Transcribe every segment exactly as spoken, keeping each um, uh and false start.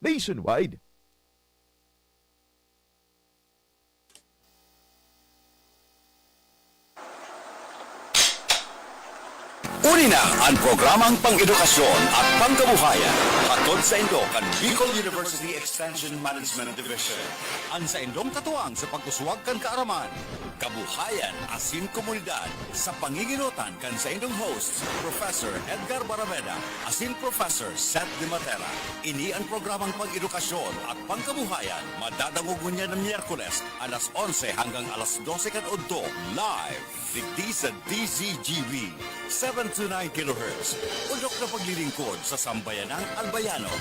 nationwide. Uli na an programang pang-edukasyon at pangkabuhayan, hatod saindo kan Bicol University Extension Management Division. An saindong katuwang sa pag-uswag kan kaaraman, kabuhayan asin komunidad, sa pangingenotan kan saindong host, Professor Edgar Barameda asin Professor Seth De Matera. Ini an programang pang-edukasyon at pangkabuhayan, madadangog ngunyan na Miyerkules, alas onse hanggang alas dose kan udto, live digdi sa D Z G B, seven two nine kilohertz. Pundok na paglilingkod sa sambayanang Albayano.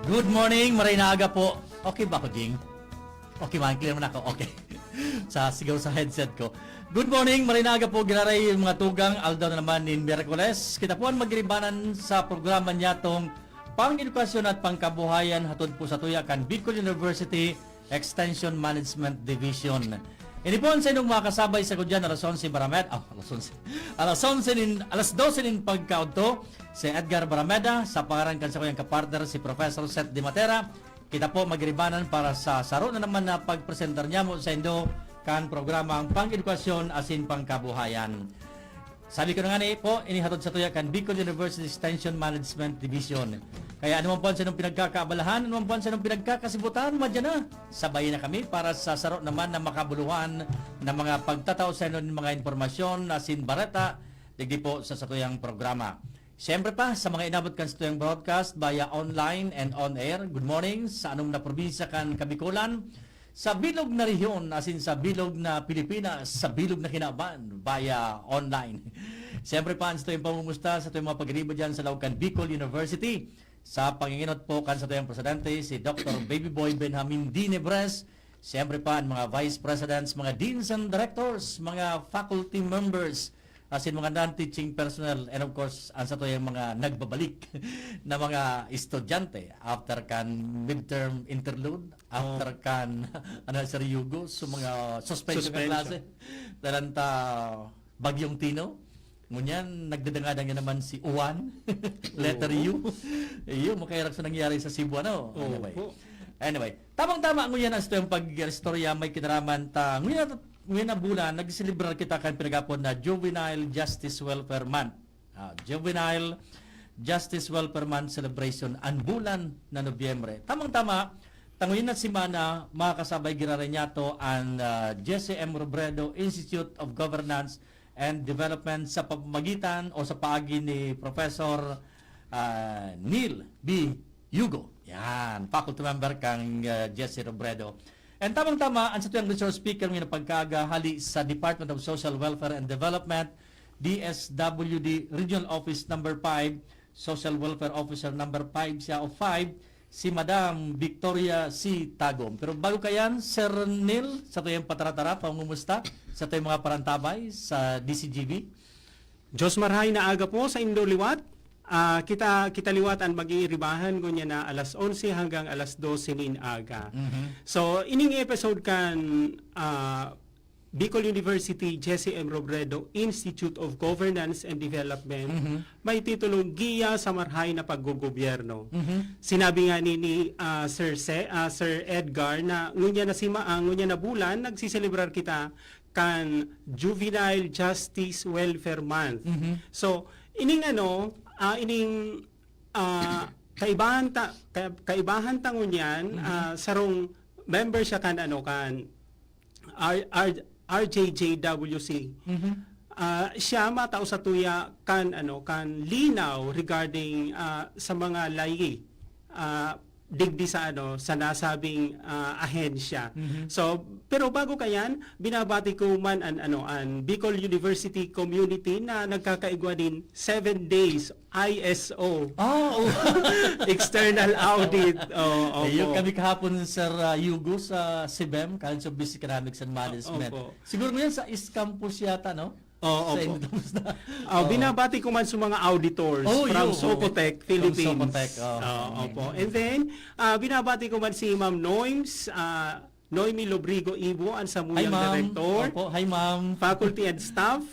Good morning, maray na aga po. Okay ba ako, Jing? Okay man, clear man ako. Okay. Sa, siguro sa headset ko. Good morning, maray na aga po, giraray mga tugang, aldaw na naman nin Miyerkules. Kita po an magiribanan sa programa niyatong pang-edukasyon at pangkabuhayan hatod po sa tuya kan Bicol University Extension Management Division. Ini po an saindong makasabay sa kudyan, alas onse Baramed, oh, alas onse. Alas onse nin, alas dose nin pagkaudto, si Edgar Barameda, sa pangaran kan sakuyang kapartner, si Professor Seth Di Matera. Kita po magiribanan para sa saro na naman na pagpresentar niyamo saindo kan programang pang-edukasyon asin pangkabuhayan. Sabi ko na nga ni po, inihatod sa tuya kan Bicol University Extension Management Division. Kaya anuman po ang saindong pinagkakaabalahan, anuman po ang saindong pinagkakasibutan, madya na. Sabay na kami para sa saro naman na makabuluhan na mga pagtatao sa inon mga impormasyon asin bareta, digdi po sa satuyang programa. Siyempre pa, sa mga inabot kan satuyang broadcast via online and on air, good morning sa anom na probinsya kan Kabikolan, sa bilog na rehiyon, asin sa bilog na Pilipinas, sa bilog na kinaban, via online. Siyempre pa, an satuyang pamumusta sa satuyang mga pagiriba dyan sa laog kan Bicol University. Sa panginginot po kan satuyang presidente, si Doctor Baby Boy Benjamin Dinebres, siyempre pa, an mga vice presidents, mga deans and directors, mga faculty members, asin mga non-teaching personnel, and of course, an satuyang mga nagbabalik na mga estudyante after kan midterm interlude, after kan, ano, seryogo, so mga suspension kan Suspension. klase. Dalan ta Bagyong Tino. Ngunyan, nagdadangadang na naman si Uwan. Letter U. Oo. Iyo, makahirak sa nangyari sa Cebu, ano? Anyway. Opo. Anyway, tamang-tama, ngunyan, an satuyang pag-istorya, may kinaraman ta. Ngunyan, ngunyan na bulan, nagselebrar kita kan pinagapon na Juvenile Justice Welfare Month. Ah, Juvenile Justice Welfare Month Celebration, an bulan na Nobyembre. Tamang-tama, ta ngunyan na semana, makakasabay giraray niyato an, ah, Jesse M. Robredo Institute of Governance and Development sa pamamagitan o sa paagi ni Professor, ah, Neil B. Yugo. Yan, faculty member kan, ah, Jesse Robredo. And tamang-tama, an satuyang resource speaker ngunyan na pagkaaga hali sa Department of Social Welfare and Development, D S W D Regional Office Number five, Social Welfare Officer Number five siya o five, si Madam Victoria C. Tagom. Pero bago kayan, Sir Neil, satuyang patara-tara, pangumusta satuyang mga parantabay sa D C G B? Diyos marhay na aga po saindo liwat. Ah, kita, kita liwat an mag-iiribahan ngunyan na alas onse hanggang alas dose nin aga. Mhm. So, ining episode kan, ah, Bicol University Jesse M. Robredo Institute of Governance and Development, Mhm. may titulong Giya sa Marhay na Paggogobyerno. Mhm. Sinabi nga ni, ni, ah, Sir Se-, ah, Sir Edgar na ngunyan na sima-, ah, ngunyan na bulan, nagsiselebrar kita kan Juvenile Justice Welfare Month. Mhm. So, ining ano, ah, ining, ah, kaibahan ta-, ka-, kaibahan ta ngunyan, Mhm. ah, sarong member siya kan ano, kan R-, R-, R J J W C. Mhm. Ah, siya matao sa tuya kan ano, kan linaw regarding, ah, sa mga layee, ah, digdi sa ano, sa nasabing, ah, ahensya. Mhm. So, pero bago kayan, binabati ko man an ano, an Bicol University community na nagkakaigwa nin seven days I S O. Ah, oo. External audit. Oo, Ayun, opo. kami kahapon, Sir, ah, Yugo, sa SIBEM, College of Business Economics and Management. Opo. Siguro ngayon sa East Campus yata, no? Oo, Sa opo. Inyo, tapos na. Ah, Oo. binabati ko man sa mga auditors Oh, from yun, oo. Socotec, From Philippines. Socotec, oh. Oo, Mm. opo. And then, ah, binabati ko man si Ma'am Noims, ah, Noemi Lobrigo Ibo, an Hi, samuyang ma'am. direktor, Opo, hi, ma'am. faculty and staff,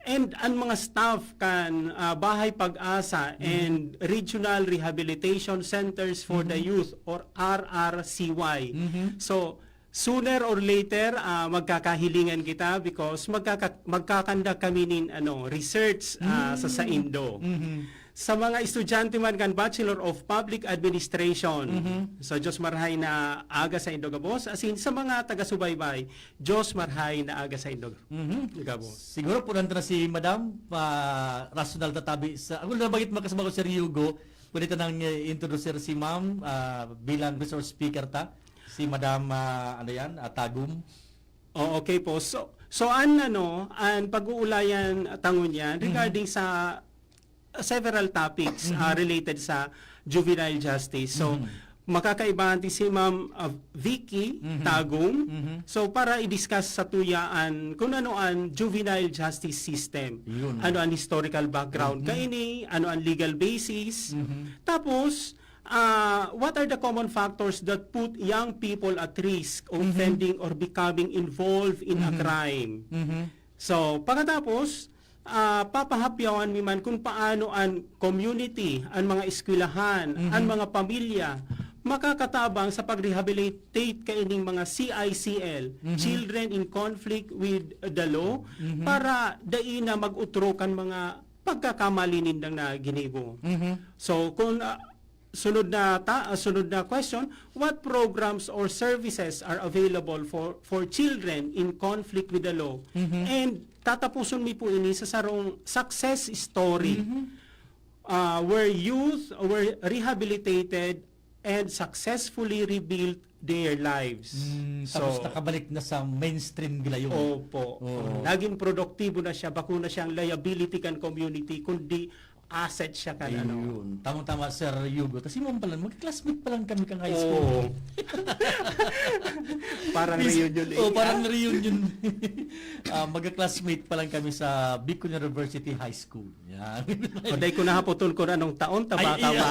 and an mga staff kan ah, Bahay Pag-asa and Regional Rehabilitation Centers for the Youth or R R C Y. Mhm. So, sooner or later, ah, magkakahilingan kita because magkaka- magkakanda kami nin ano, research ah, sa saindo. Mhm. Sa mga estudyante man kan Bachelor of Public Administration. Mhm. So, Diyos marhay na aga saindo gabos. As in, sa mga taga-subaybay, Diyos marhay na aga saindo Mhm. gabos. Siguro po nandun na si Madam, ah, rasyonal tatabi sa, ako nabanggit mo kasama ko, Sir Hugo, pwede ta nang eh, introduce si Ma'am ah, bilang resource speaker ta, si Madam, ah, ano yan, ah, Tagum. Oh, okay po. So, so an ano, an pag-uulayan tangon yan regarding sa several topics ah, related sa juvenile justice. So, Mhm. makakaibahan ti si Ma'am ah, Vicky Mhm. Tagum. Mhm. So, para i-discuss sa tuyaan kung ano an juvenile justice system. Yun. Ano an historical background Mhm. kaini, ano an legal basis. Mhm. Tapos, ah, what are the common factors that put young people at risk of Mhm. offending or becoming involved in a Mhm. crime? Mhm. So, pagkatapos, ah, papahapyawan mi man kung paano an community, an mga eskwelahan, Mhm. an mga pamilya makakatabang sa pag-rehabilitate kaining mga C I C L, Mhm. Children in Conflict with the Law, Mhm. para dai na mag-utro kan mga pagkakamali nindang na ginibo. Mhm. So, kung ah, sunod na ta, ah, sunod na question, what programs or services are available for for children in conflict with the law? Mhm. And tatapuson mi po ini sa sarong success story Mhm. ah, where youth were rehabilitated and successfully rebuilt their lives. Mm, tapos nakabalik na sa mainstream gilayon. Opo. Oo. Naging produktibo na siya, bako na siyang liability kan community, kundi asset siya kan ano. Ayun. Tama-tama, Sir Hugo. Kasi mo pala, mag-classmate pa lang kami kang high school. Oo. Parang Mis- reunion eh. Oh, parang reunion. Ah, magka-classmate pa lang kami sa Bicol University High School. Yan. O, dai ko nahapoton kung anong taon, tabaka Ay, iya.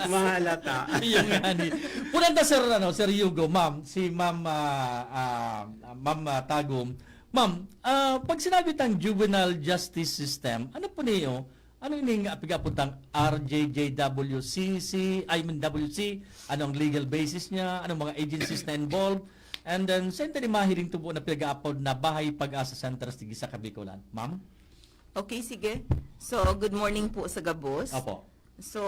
ma mahalata. Yung nga ni. Pulanta, Sir, ano, Sir Hugo, ma'am, si Ma'am, ah, ah, Ma'am ah, Tagum. Ma'am, ah, pag sinabi tang juvenile justice system, ano po niyo? Ano ining ah, pag-aapod tang R J J W C C, I mean W C? Ano ang legal basis niya? Anong mga agencies na involved? And then, saan tayo mahiling tubo na pag-aapod na Bahay Pag-asa Centers digdi sa Kabikolan? Ma'am? Okay, sige. So, good morning po sa gabos. Opo. So,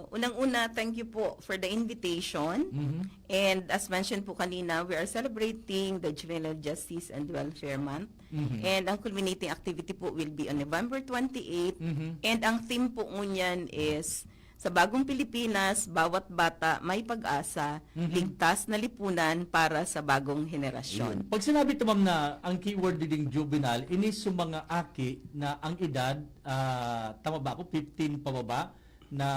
unang-una, thank you po for the invitation. Mhm. And as mentioned po kanina, we are celebrating the Juvenile Justice and Welfare Month. Mhm. And ang culminating activity po will be on November twenty-eight. Mhm. And ang theme po ngunyan is, sa bagong Pilipinas, bawat bata may pag-asa, Mhm. ligtas na lipunan para sa bagong henerasyon. Yun. Pag sinabi ito, ma'am, na ang keyword diding juvenile, ini sa mga aki na ang edad, ah, tama ba ako, fifteen pababa, na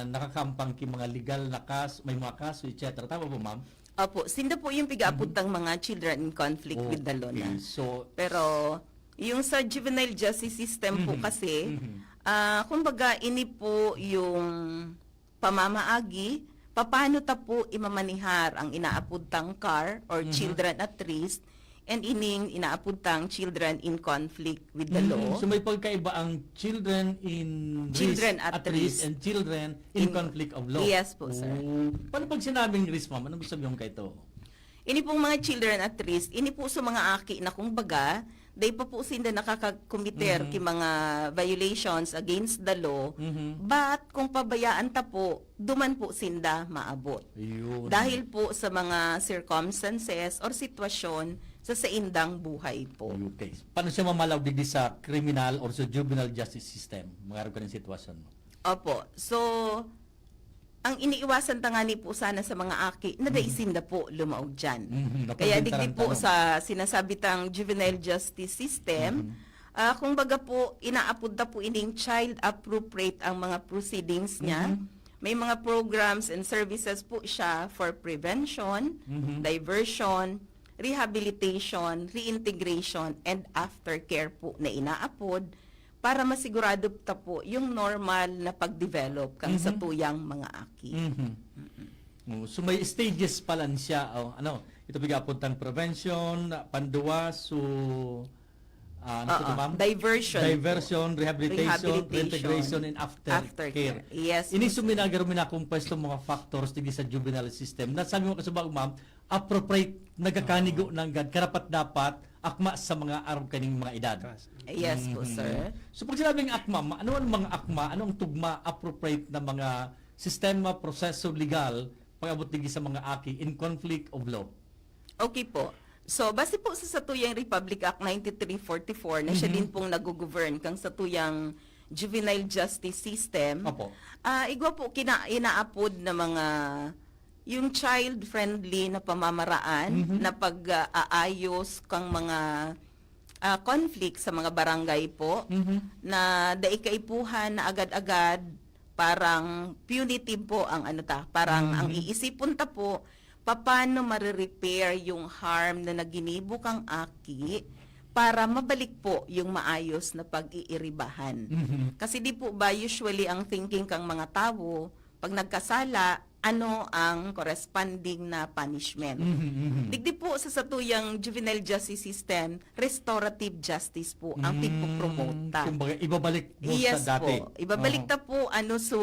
nakakampang ki mga legal na kaso, may mga kaso, et cetera. Tama po, ma'am? Opo, sinda po yung pigaapod tang mga children in conflict with the law na. Okay. So, Pero yung sa juvenile justice system po Mhm. kasi, Mhm. ah, kumbaga ini po yung pamamaagi, paano ta po imamanihar ang inaapod tang car or Mhm. children at risk, and ining inaapod tang children in conflict with the Mm, law. So may pagkaiba ang children in Children risk, at at risk, risk. And children in, In- conflict of law. Yes po, sir. Oh. Paano pag sinabing risk, ma'am? Anong gusto mong kaito? Ini pong mga children at risk, ini po sa mga aki na kumbaga, dai pa po sinda nakakakomiter Mhm. ki mga violations against the law, Mhm. but kung pabayaan ta po, duman po sinda maabot. Yun. Dahil po sa mga circumstances or sitwasyon sa saindang buhay po. Okay. Paano siya mamalaw digdi sa criminal or sa juvenile justice system? Mangarap ka ng sitwasyon mo. Opo. So, ang iniiwasan ta ngani po sana sa mga aki na dai Mhm. sinda po lumaog dyan. Mhm. Kaya Napagpintaran digdi po tanong. Sa sinasabi tang juvenile justice system, Mhm. ah, kumbaga po, inaapod ta po ining child appropriate ang mga proceedings niya. Mhm. May mga programs and services po siya for prevention, Mhm. diversion, rehabilitation, reintegration, and aftercare po na inaapod para masigurado ta po yung normal na pag-develop kang Mhm. satuyang mga aki. Mhm. Oh, so may stages pa lang siya. Oh, ano, ito bigapon tang prevention, panduwa, so, ah, ano po ito, Oo, ma'am? Diversion po. Diversion, rehabilitation, Rehabilitation, reintegration, and after, after care. care. Yes, Ini po, so sir. Minagarumi na akong pwesto mga factors digdi sa juvenile system. Nasabi mo kasi bago, ma'am, appropriate, nagkakanigo ng gad, karapat-dapat, akma sa mga arog kaning mga edad. Kas- Yes po, Mhm. sir. So pag sinabing akma, ma- ano ang mga akma? Ano ang tugma, appropriate na mga sistema, proseso, legal pag-abot digdi sa mga aki in conflict of law? Okay po. So, base po sa satuyang Republic Act ninety-three forty-four na siya Mhm. din pong nag-govern kang satuyang juvenile justice system, Opo. ah igwa po kina inaapod na mga yung child-friendly na pamamaraan Mhm. na pag-aayos kang mga ah, conflict sa mga barangay po Mhm. na dai kaipuhan na agad-agad parang punitive po ang ano ta, parang ang Mhm. iisipon ta po, paano marirepair yung harm na naginibo kang aki para mabalik po yung maayos na pag-iiribahan. Mhm. Kasi di po ba usually ang thinking kang mga tawo, pag nagkasala, ano ang corresponding na punishment? Mhm, mhm. Digdi po sa satuyang juvenile justice system, restorative justice po ang Mm, pigpopromote ta. Kumbaga, ibabalik mo Yes sa dati. po. Ibabalik Oo. ta po ano so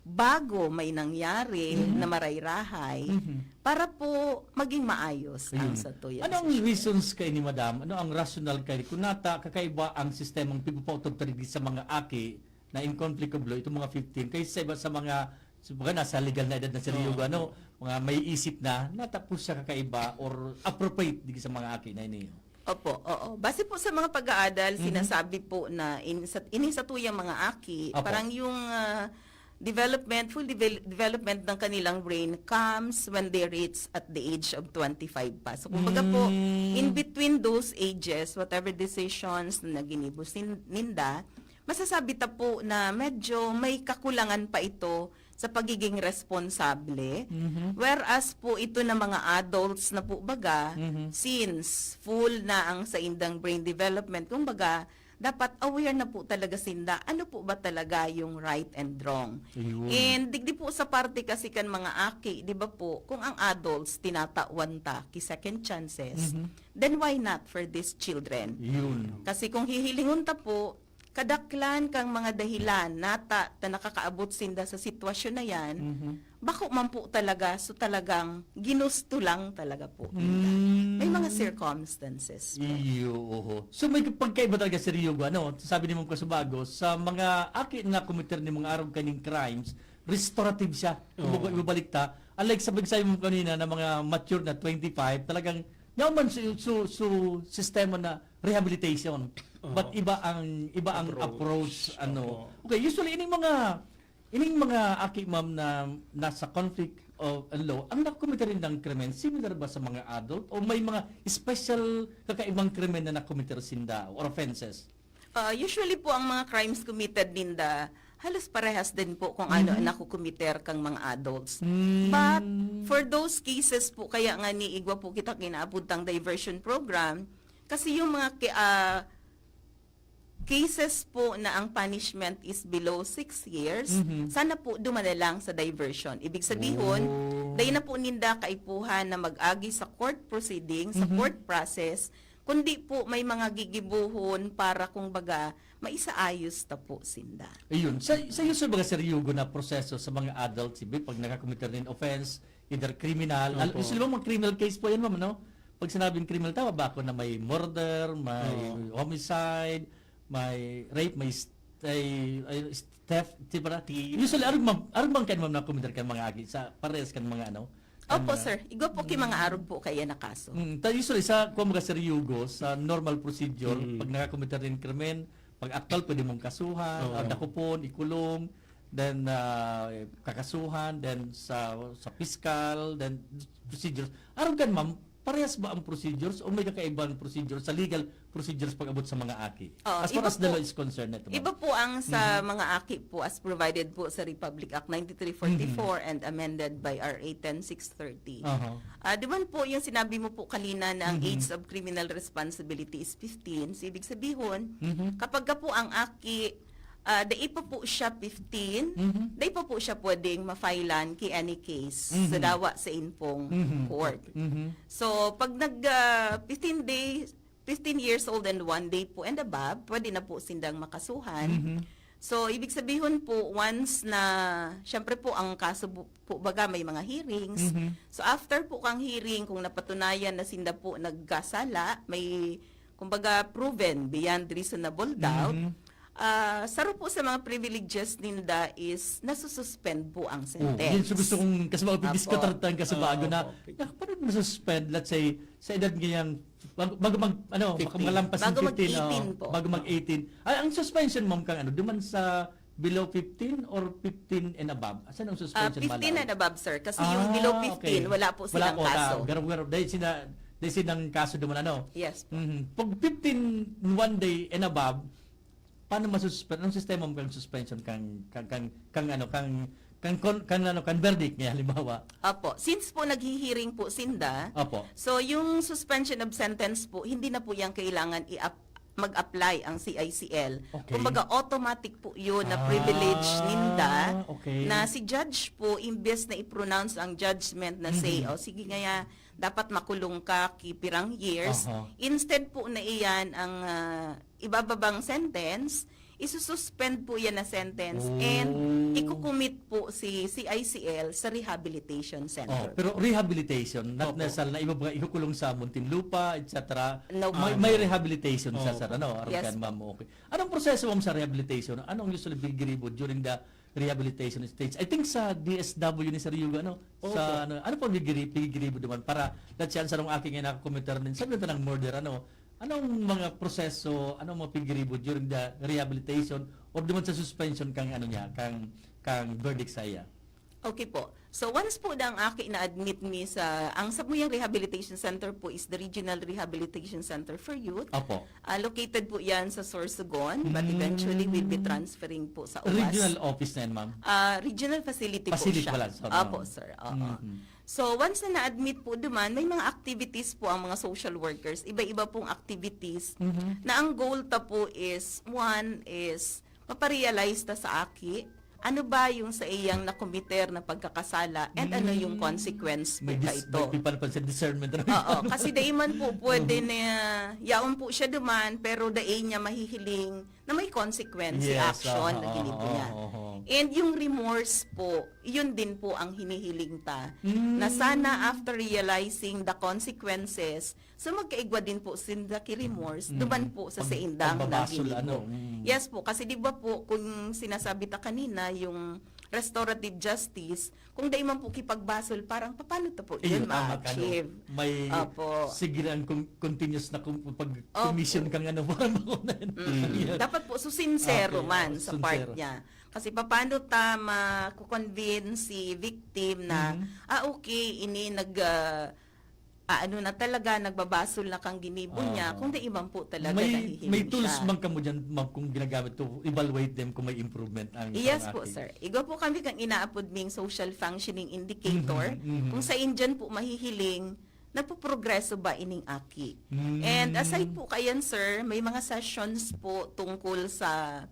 bago may nangyari Mhm. na marayrahay Mhm. para po maging maayos ang Ayun. satuyang Ano ang system. Reasons kaini, madam? Ano ang rational kaini? Kung nata, kakaiba ang sistemang pigpapautog ta digdi sa mga aki na in conflict of law, itong mga fifteen, kaysa sa iba sa mga, sa mga nasa legal na edad na seryogo, Oo. ano, mga may isip na, natapos siya kakaiba or appropriate digdi sa mga aki na ini. Opo, oo. Base po sa mga pag-aadal, Mhm. sinasabi po na in, sa, ini satuyang mga aki, Opo. parang yung ah, development, full devel- development ng kanilang brain comes when they reach at the age of twenty-five pa. So, kumbaga po, Mm. in between those ages, whatever decisions na ginibo sin- ninda, masasabi ta po na medyo may kakulangan pa ito sa pagiging responsable. Mhm. Whereas po ito na mga adults na po baga, Mhm. since full na ang saindang brain development, kumbaga, dapat aware na po talaga sinda ano po ba talaga yung right and wrong. Ayun. And digdi po sa parte kasi kan mga aki, di ba po, kung ang adults tinatawan ta ki second chances, Mhm. then why not for these children? Yun. Kasi kung hihilingon ta po, kadaklan kang mga dahilan nata ta nakakaabot sinda sa sitwasyon na yan, Mhm. bako man po talaga, so talagang ginusto lang talaga po ninda. Mm. May mga circumstances po. Iyo, oho. So may pagkaiba talaga seryogo, ano? Sabi ni Ma'am Kasubago, sa mga aki na committer ni mga arog kaning crimes, restorative siya. Kumbaga, Oo. ibabalik ta. Unlike sa pagsabi mo kanina na mga mature na twenty-five, talagang yaman su, su, su sistema na rehabilitation. Oo. But iba ang iba ang approach, Approach. Ano. Opo. Okay, usually ining mga ining mga aki, ma'am, na nasa conflict of law, ang nakomete rin ng krimen, similar ba sa mga adult o may mga special kakaibang krimen na nakomete sinda or offenses? Ah, usually po ang mga crimes committed ninda, halos parehas din po kung ano ang nakukomiter kang mga adults. Mm. But for those cases po, kaya nga ni igwa po kita kinaabot ang diversion program, kasi yung mga ki- ah, cases po na ang punishment is below six years, Mhm. sana po dumana lang sa diversion. Ibig sabihin, Oh. dai na po ninda kaipuhan na mag-agi sa court proceeding, sa Mhm. court process, kundi po may mga gigibuhon para, kung baga, maisaayos ta po sinda. Ayun. Sa, sa usual mga seryogo na proseso sa mga adults, ibi, pag nakakomite ng offense, either criminal, al- Opo. usually mga criminal case po yan, ma'am, no? Pag sinabing criminal, tama ba ako na may murder, may Oo. homicide, may rape, may, st- ay, ay, theft, di ba? Usually, arog, ma'am, arog bang kan, ma'am, nakomite kan mga aki sa parehas kan mga ano? Kan Opo, mga- sir. Igwa po ki mga arog po kaya na kaso. Mm, ta usually sa, kung mga seryogo, sa normal procedure, Mm. pag nakakomite ng krimen, pag aktual, pwede mong kasuhan, Oo. ah, dakopon, ikulong, then ah, kakasuhan, then sa sa piskal, then procedures. Arog kan, ma'am, parehas ba ang procedures o may kakaibang procedures sa legal procedures pag-abot sa mga aki? Oo, As far iba as the po. Law is concerned, ito, ma'am. Iba po ang sa Mhm. mga aki po as provided po sa Republic Act ninety-three forty-four and amended by R A ten six thirty. Aha. Ah, di man po yung sinabi mo po kanina na ang Mhm. age of criminal responsibility is fifteen. So, ibig sabihin, Mhm. kapag ka po ang aki Ah, dai pa po siya fifteen, Mhm. dai pa po siya pwedeng ma-filean ki any case sa Mhm. dawa sa infong Mhm. court. Mhm. So, pag nag ah, fifteen day, fifteen years old and one day po and above, pwede na po sindang makasuhan. Mhm. So, ibig sabihin po, once na, syempre po, ang kaso bu- po baga may mga hearings. Mhm. So, after po kang hearing, kung napatunayan na sinda po nagkasala, may, kumbaga, proven beyond reasonable doubt, Mhm. ah, saro po sa mga privileges ninda is nasususpend po ang Oh, sentence. yun sa gusto kong, kasi baka Apo. diskutar tayong kaso bago na, Opo. na parang nasuspend, let's say, sa edad ngayang, bago, bago mag, ano, Fifteen. Malampas ng Bago fifteen, mag-eighteen oh, po. Bago mag-eighteen. Ay, ang suspension, ma'am, kang ano, duman sa below fifteen or fifteen and above? Asan ang Ah, suspension, fifteen Manlaw? And above, sir. Kasi yung Ah, below fifteen, okay. Wala po silang Wala po, kaso. Pero, pero dahil sila, dahil silang kaso duman, ano? Yes po. Mhm. Pag fifteen one day and above, paano masuspen-, anong sistema mo kang suspension kang, kang, kang, kang, ano, kang, kang, kon- kang, ano, kang verdict niya, halimbawa? Opo. Since po naghihiring po sinda, Opo. So, yung suspension of sentence po, hindi na po yan kailangan i-ap- mag-apply ang C I C L. Okay. Kumbaga, automatic po yun na Ah, privilege ninda okay. Na si judge po, imbes na i-pronounce ang judgment na say, Mhm. "O sige nga, dapat makulong ka ki pirang years," Aha. instead po na iyan ang ah, ibababang sentence, isususpend po yan na sentence Oh. And ikukumit po si C I C L sa rehabilitation Oh, center. Pero rehabilitation, not Opo. necessarily na iba mga ikukulong sa Muntinlupa, et cetera. No, may, po. May rehabilitation sa Opo. sir, ano? Aram Yes, ka, po. Ma'am, okay. Anong proseso, ma'am, sa rehabilitation? Anong usually pinigiribo during the rehabilitation stage? I think sa D S W ni Sir Hugo, ano? Opo. Sa, ano, ano po pinigiri- pinigiribo naman para, let's say, ang sarong aki nga nakakomiter din, sabi ng murder, ano? Anong mga proseso, anong mga pinigiribo during the rehabilitation or duman sa suspension kang, ano niya, kang, kang verdict sa iya? Okay po. So once po na ang aki na-admit mi sa, ang sabuyang rehabilitation center po is the Regional Rehabilitation Center for Youth. Opo. Ah, located po yan sa Sorsogon, but Mm. eventually we'll be transferring po sa UAS. Regional office na yan, ma'am? Ah, regional facility, Facility po siya. pala, sorry, Opo, ma'am. Sir. Oo. Mhm. So, once na na-admit po duman, may mga activities po ang mga social workers. Iba-iba pong activities Mhm. na ang goal ta po is, one is, maparealize ta sa aki, ano ba yung sa iyang nakomiter na pagkakasala and ano yung consequence po May, dis- kaito. May pipanpan sa discernment. Oo, kasi dai man po pwede na yaon po siya duman, pero dai niya mahihiling na may consequence si Yes, action oo, na ginibo oo, niya. oo. And yung remorse po, yun din po ang hinihiling ta. Mm. Na sana after realizing the consequences, so magkaigwa din po sinda ki remorse, Mm. duman po sa Pag- saindang pagbabasol, naginibo. Ano, mm. Yes po, kasi di ba po, kung sinasabi ta kanina, yung restorative justice, kung dai man po kipagbasol, parang paano ta po Ayun, yun tama ka, no? ma-achieve? May Opo. Sige lang kung continuous na kung pag commission Opo. Kang ano, parang ako na yun. Mm. Yan. Dapat po, so sincero Okay, man oo, sa part sincero. Niya. Kasi paano ta ma-convince si victim na, Mhm. ah, okay, ini nag, ah, ah, ano na talaga, nagbabasol na kang ginibo niya, Oo. kung dai man po talaga may, nahihiling may tools siya. Man kamo dyan, ma'am, kung ginagamit to evaluate them kung may improvement ang Yes ang po, aki? Sir. Igwa po kami kang inaapod ming social functioning indicator. Mhm, mhm. Kung sa indyan po mahihiling, nagpoprogreso ba ining aki? Mm. And aside po kayan, sir, may mga sessions po tungkol sa,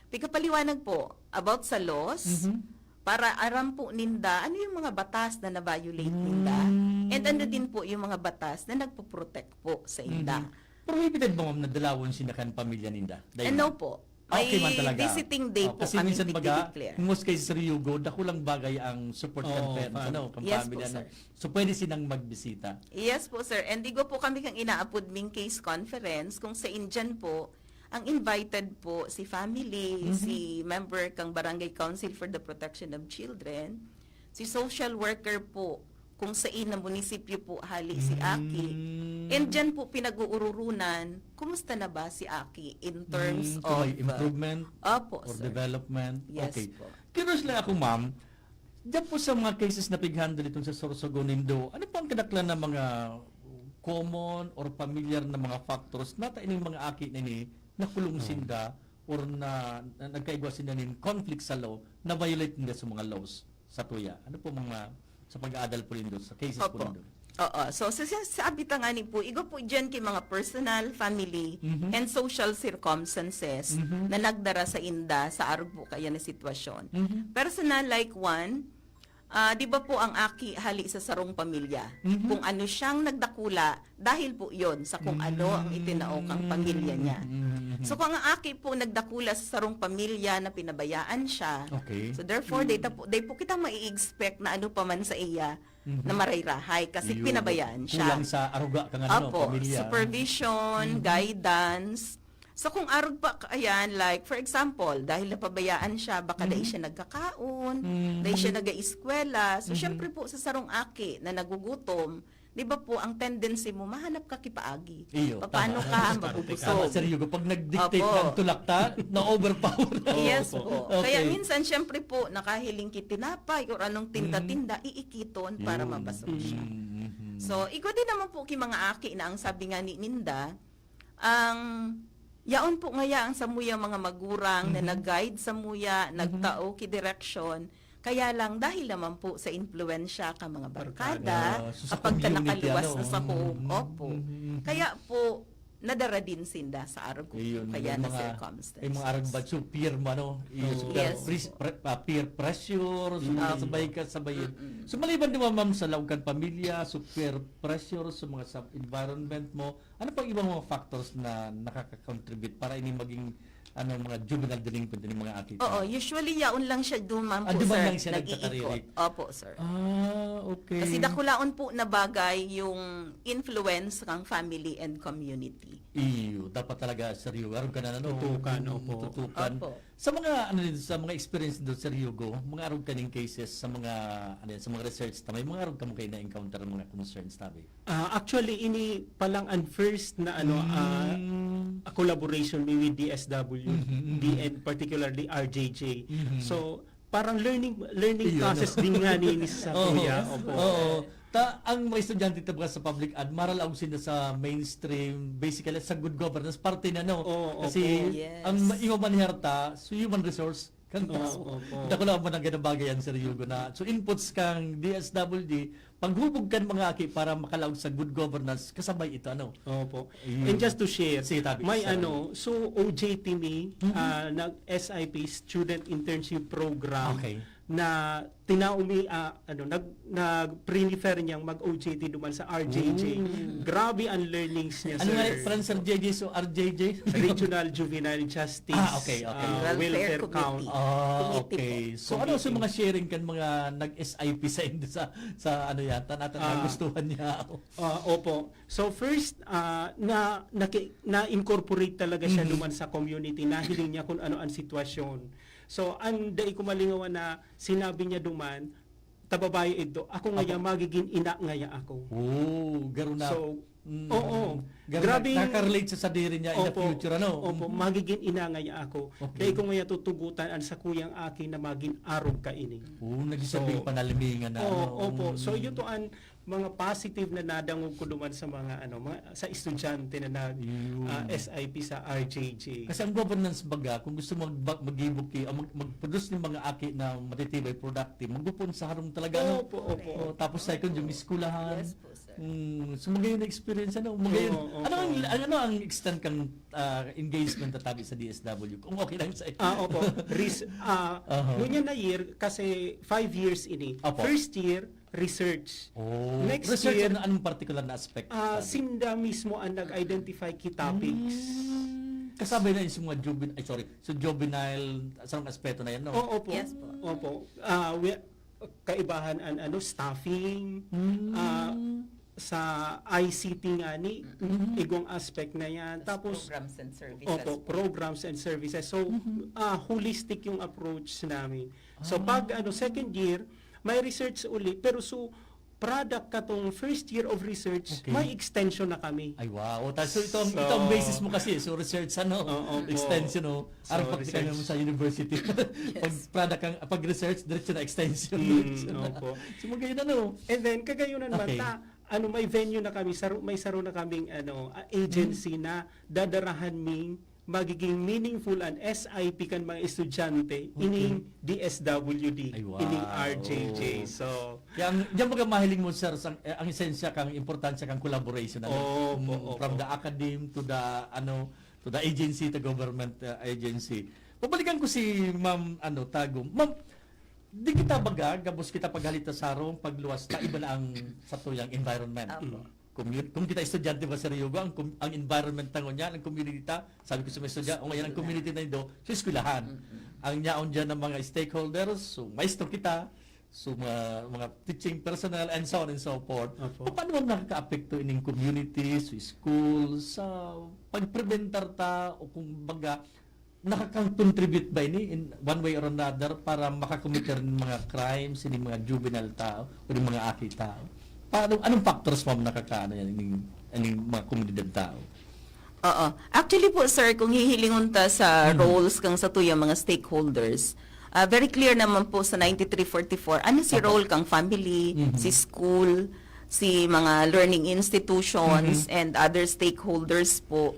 pigkapaliwanag po, about sa laws, Mhm. para aram po ninda ano yung mga batas na na-violate ninda, Mm. and ano din po yung mga batas na nagpo-protect po sa inda. Mhm. Prohibited ba, ma'am, na dalawon sinda kan pamilya ninda? Dahil And no ma'am? po. Ah, okay May man talaga. visiting day Oh, po kasi kami minsan baga, nagdi-declare. In most cases, Sir Hugo, dakulang bagay ang support Oo, ng parents, fam- ano, kang Yes family, po, ano. Sir. So, pwede silang magbisita. Yes po, sir. And igwa po kami kang inaapod ming case conference, kung sa indyan po, ang invited po si family, Mhm. si member kang Barangay Council for the Protection of Children, si social worker po, kung sa ina munisipyo po hali si Mm. Aki. And dyan po pinag-uururunan, kumusta na ba si Aki in terms Mm, kung of may improvement Opo, or sir. Development? Yes Okay. Po. Curious lang ako, ma'am. Diyan po sa mga cases na pighandle itong sa Sorsogon nindo, ano po ang kadaklan ng mga common or familiar na mga factors na ta ining mga aki na ini nakulong Oo. Sinda or na, na nagkaigwa sinda nin conflict sa law, na-violate ninda sa mga laws sa tuya? Ano po mga sa pag-aadal po nindo, sa cases po Opo. Nindo? Oo. So, sa, sa, sabi ta nga ni po, igo po dyan kay mga personal, family, Mhm. and social circumstances Mhm. na nagdara sa inda sa arog po kaya na sitwasyon. Mhm. Personal, like one, ah, di ba po ang aki hali sa sarong pamilya? Mhm. Kung ano siyang nagdakula, dahil po yon sa kung ano ang itinao kang pamilya niya. Mhm. So, kung ang aki po nagdakula sa sarong pamilya na pinabayaan siya, Okay. so therefore, day, ta po, day po kita mai-expect na ano pa man sa iya, Mhm. na marayrahay kasi Iyo, pinabayaan siya. Kulang sa aruga kang ano, Opo, pamilya. Supervision, Mhm. guidance. So kung arog pa, ayan, like, for example, dahil napabayaan siya, baka dai Mhm. siya nagkakaon, Mhm. dai siya nag-eskwela. So Mhm. syempre po, sa sarong aki na nagugutom, di ba po, ang tendency mo, mahanap ka kipaagi. Iyo, Paano tama. ka Tama, mabubusog? Sir Hugo, pag nag-dictate Opo. ng tulak ta, na-overpower. Yes Opo. po. Kaya Okay. minsan, syempre po, nakahiling ki tinapay or anong tinda-tinda, iikiton para Yun. mabasog siya. Mhm. So, igwa din naman po ki mga aki na ang sabi nga ni ninda, ang yaon po ngaya ang samuyang mga magurang na Mhm. nag-guide samuya, Mhm. nagtao ki direksyon, kaya lang dahil naman po sa impluwensya ka mga barkada, Ah, so sa kapag ka community, nakaluwas ano? na sa home, Mhm. opo. Mhm. Kaya po, nadara din sinda sa arog ko Ayun, kaya yung na mga, circumstances. yung mga arog ba, so peer mo, ano? Yung Oo. so peer Yes. pres-, pre-, ah, peer pressure, so Mm. sabay ka, sabay. Mm-mm. So maliban di ba, ma'am, sa laog kan pamilya, so peer pressure, sa mga sa environment mo, ano pang ibang mga factors na nakaka-contribute para ini maging, ano, mga juvenile delinquent, ini mga aki? Oo, usually yaon lang siya duman Ah, po, duman sir, lang siya nag-iikot. nagtataririk. Opo, sir. Ah, okay. Kasi dakulaon po na bagay yung influence ng family and community. Iyo, dapat talaga, Sir Hugo, arog ka na, ano? Tutukan, Mm, opo. Tutukan. Opo. Sa mga, ano din, sa mga experience do, Sir Hugo, mga arog kaning cases, sa mga, ano yan, sa mga research, tama, yung mga arog kamo kayo na-encounter ang mga concerns, tabi? Ah, actually, ini pa lang ang first na ano, ah, Mm. a collaboration mi with D S W D Mhm, mhm. and particularly R J J. Mhm. So, parang learning learning Iyo, process no? din nga ni, ni sa Oo. kuya. Opo. Oo. Ta, ang mga estudyante ta sa public ad, maral aog sinda sa mainstream, basically sa good governance, parte na, no? Oo, Kasi opo. Yes. ang ma-, human heart ta, so human resource, kan Oo, tao. opo. Dakula man ang ginabagay yan, Sir Hugo, na. So inputs kang D S W D, paghubog kan mga aki para makalaog sa good governance, kasabay ito, ano? Opo. Ayun. And just to share, Sige, tabi. may Sorry. ano, so O J T mi, Mhm. ah, nag-S I P, Student Internship Program, Okay. na tinao mi, ah, ano, nag, nag-prefer niyang mag-O J T duman sa R J J. Ooh. Grabe ang learnings niya, Ano sir. nga, Franz R J J, so R J J? Regional Juvenile Justice Ah, okay, okay. ah, Welfare Welfare Committee. Council. Ah, Committee okay. po. So, ano sa Committee. mga sharing kan mga nag-S I P sa, sa, sa ano yan? Tanatan na Ah. Gustuhan niya. Ah, opo. So first, ah, na, naki, na-incorporate talaga siya Mhm. duman sa community. Nahiling niya kung ano ang sitwasyon. So, ang dai ko malingawan na sinabi niya duman, "Tababae ito, ako ngaya Apo. magiging ina ngaya ako." Oh, garo na. So, Mm. oo. Garo Grabe na, yung nakaka-relate siya sa diri niya in the Opo, future, ano? Opo, Mhm. magigin ina ngaya ako. Okay. Dai ko ngaya tutugutan ang sakuyang aki na magin arog kaini. Oh, naging sabing So, panalimingan na, Oo, ano? opo. Mm. So, ito ang mga positive na nadangog ko duman sa mga, ano, mga, sa estudyante na nag, Yun. ah, S I P sa R J J. Kasi ang governance baga, kung gusto mag, mag-, mag-, mag-produce ng mga aki na matitibay, productive, magupon sa harong talaga, ano? Opo, opo. Oh, tapos second, yung eskwelahan. Yes po, sir. Mm, so, magayon na experience, ano? Magayon, Oo, opo. ano ang, ano ang extent kang ah, engagement na tabi sa D S W? Kung okay lang sa iyo. Ah, opo. Res, ah, Aha. Ngunyan na year, kasi five years ini. Opo. First year, research. Oh, Next research year, on anong particular na aspect? Ah, Sabi? Sinda mismo ang nag-identify ki topics. Mm, kasabay na yung sa mga juvenile, ay, sorry, sa juvenile, sa mga aspeto na yan, no? Oo, opo. Yes po. Opo. Ah, we, kaibahan an ano, staffing, Mm. ah, sa I C T nga ni, Mhm. igong aspect na yan. Tapos, Programs and services opo, po. Programs and services. So, Mhm. ah, holistic yung approach namin. So, Ah. pag ano, second year, may research uli, pero so, product katong first year of research, Okay. may extension na kami. Ay, wow. Ta-, so, ito ang, So, ito ang basis mo kasi. So, research, ano? Oo po. Extension, no? So, Arang practical research. mo sa university. Pag product ang, pag research, diretso na extension. Mm, Diretso na. Opo. So, magayon, ano? And then, kagayon naman, Okay. ta, ano, may venue na kami, saro, may saro na kaming ano, ah, agency na dadarahan ming magiging meaningful an S I P kan mga estudyante ining D S W D, Ay, wow. ining R J J. So, Kaya ang, diyan baga mahiling mo, sir, sa, eh, ang esensya kang importansya kang collaboration, ano? Opo, Mm, opo. From the academe to the, ano, to the agency, to government uh, agency. Pabalikan ko si Ma'am, ano, Tago. Ma'am, di kita baga, gabos kita paghalita sa harong, pagluwas ta, iba na ang satuyang environment. Opo. Commu- kung kita estudyante ba, Sir Hugo, ang, com- ang environment tango niya, ang community ta, sabi ko sa mga estudyante, o ngayon ang community na indo, sa eskwelahan. Ang nyaon dyan ng mga stakeholders, so maestro kita, so mga, mga teaching personnel, and so on and so forth. Opo. Paano ang nakaka-apekto ining community, sa school, sa pagpreventar ta, o kung baga, nakaka-contribute ba ini in one way or another para makakomit rin mga crimes, ining mga juvenile tao, o ining mga aki tao? Paano, anong factors, ma'am, nakakaano yan, ining, ining mga komunidad tao? Oo. Actually po, sir, kung hihilingon ta sa Mhm. roles kang satuyang mga stakeholders, ah, very clear naman po sa ninety-three forty-four, ano si Opo. role kang family, Mhm. si school, si mga learning institutions, Mhm. and other stakeholders po.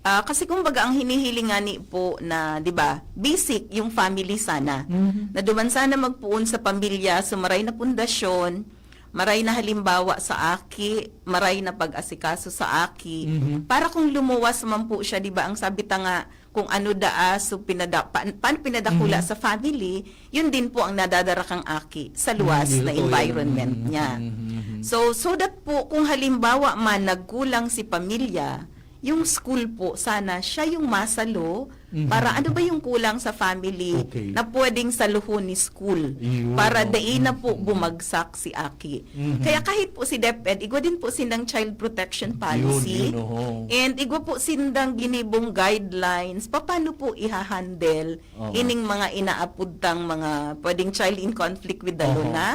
Ah, kasi kumbaga ang hinihiling ngani po na, 'di ba, basic yung family sana. Mhm. Na duman sana magpoon sa pamilya, so maray na pundasyon, maray na halimbawa sa aki, maray na pag-asikaso sa aki. Mhm. Para kung lumuwas man po siya, 'di ba, ang sabi ta nga kung ano daa, so pinada, pa, paano pinadakula Mhm. sa family, yun din po ang nadadara kang aki sa luwas Mhm, na totoo yan. environment Mhm, niya. mhm, mhm. So, so that po, kung halimbawa man nagkulang si pamilya, yung school po, sana siya yung masalo Mhm. para ano ba yung kulang sa family Okay. na pwedeng saluhon ni school Yun. para dai na po Mhm. bumagsak si aki. Mhm. Kaya kahit po si DepEd, igwa din po sindang child protection policy. Yun, yun, oho. And igwa po sindang ginibong guidelines paano po ihahandle Oo. ining mga inaapod tang mga pwedeng child in conflict with the law Oho. na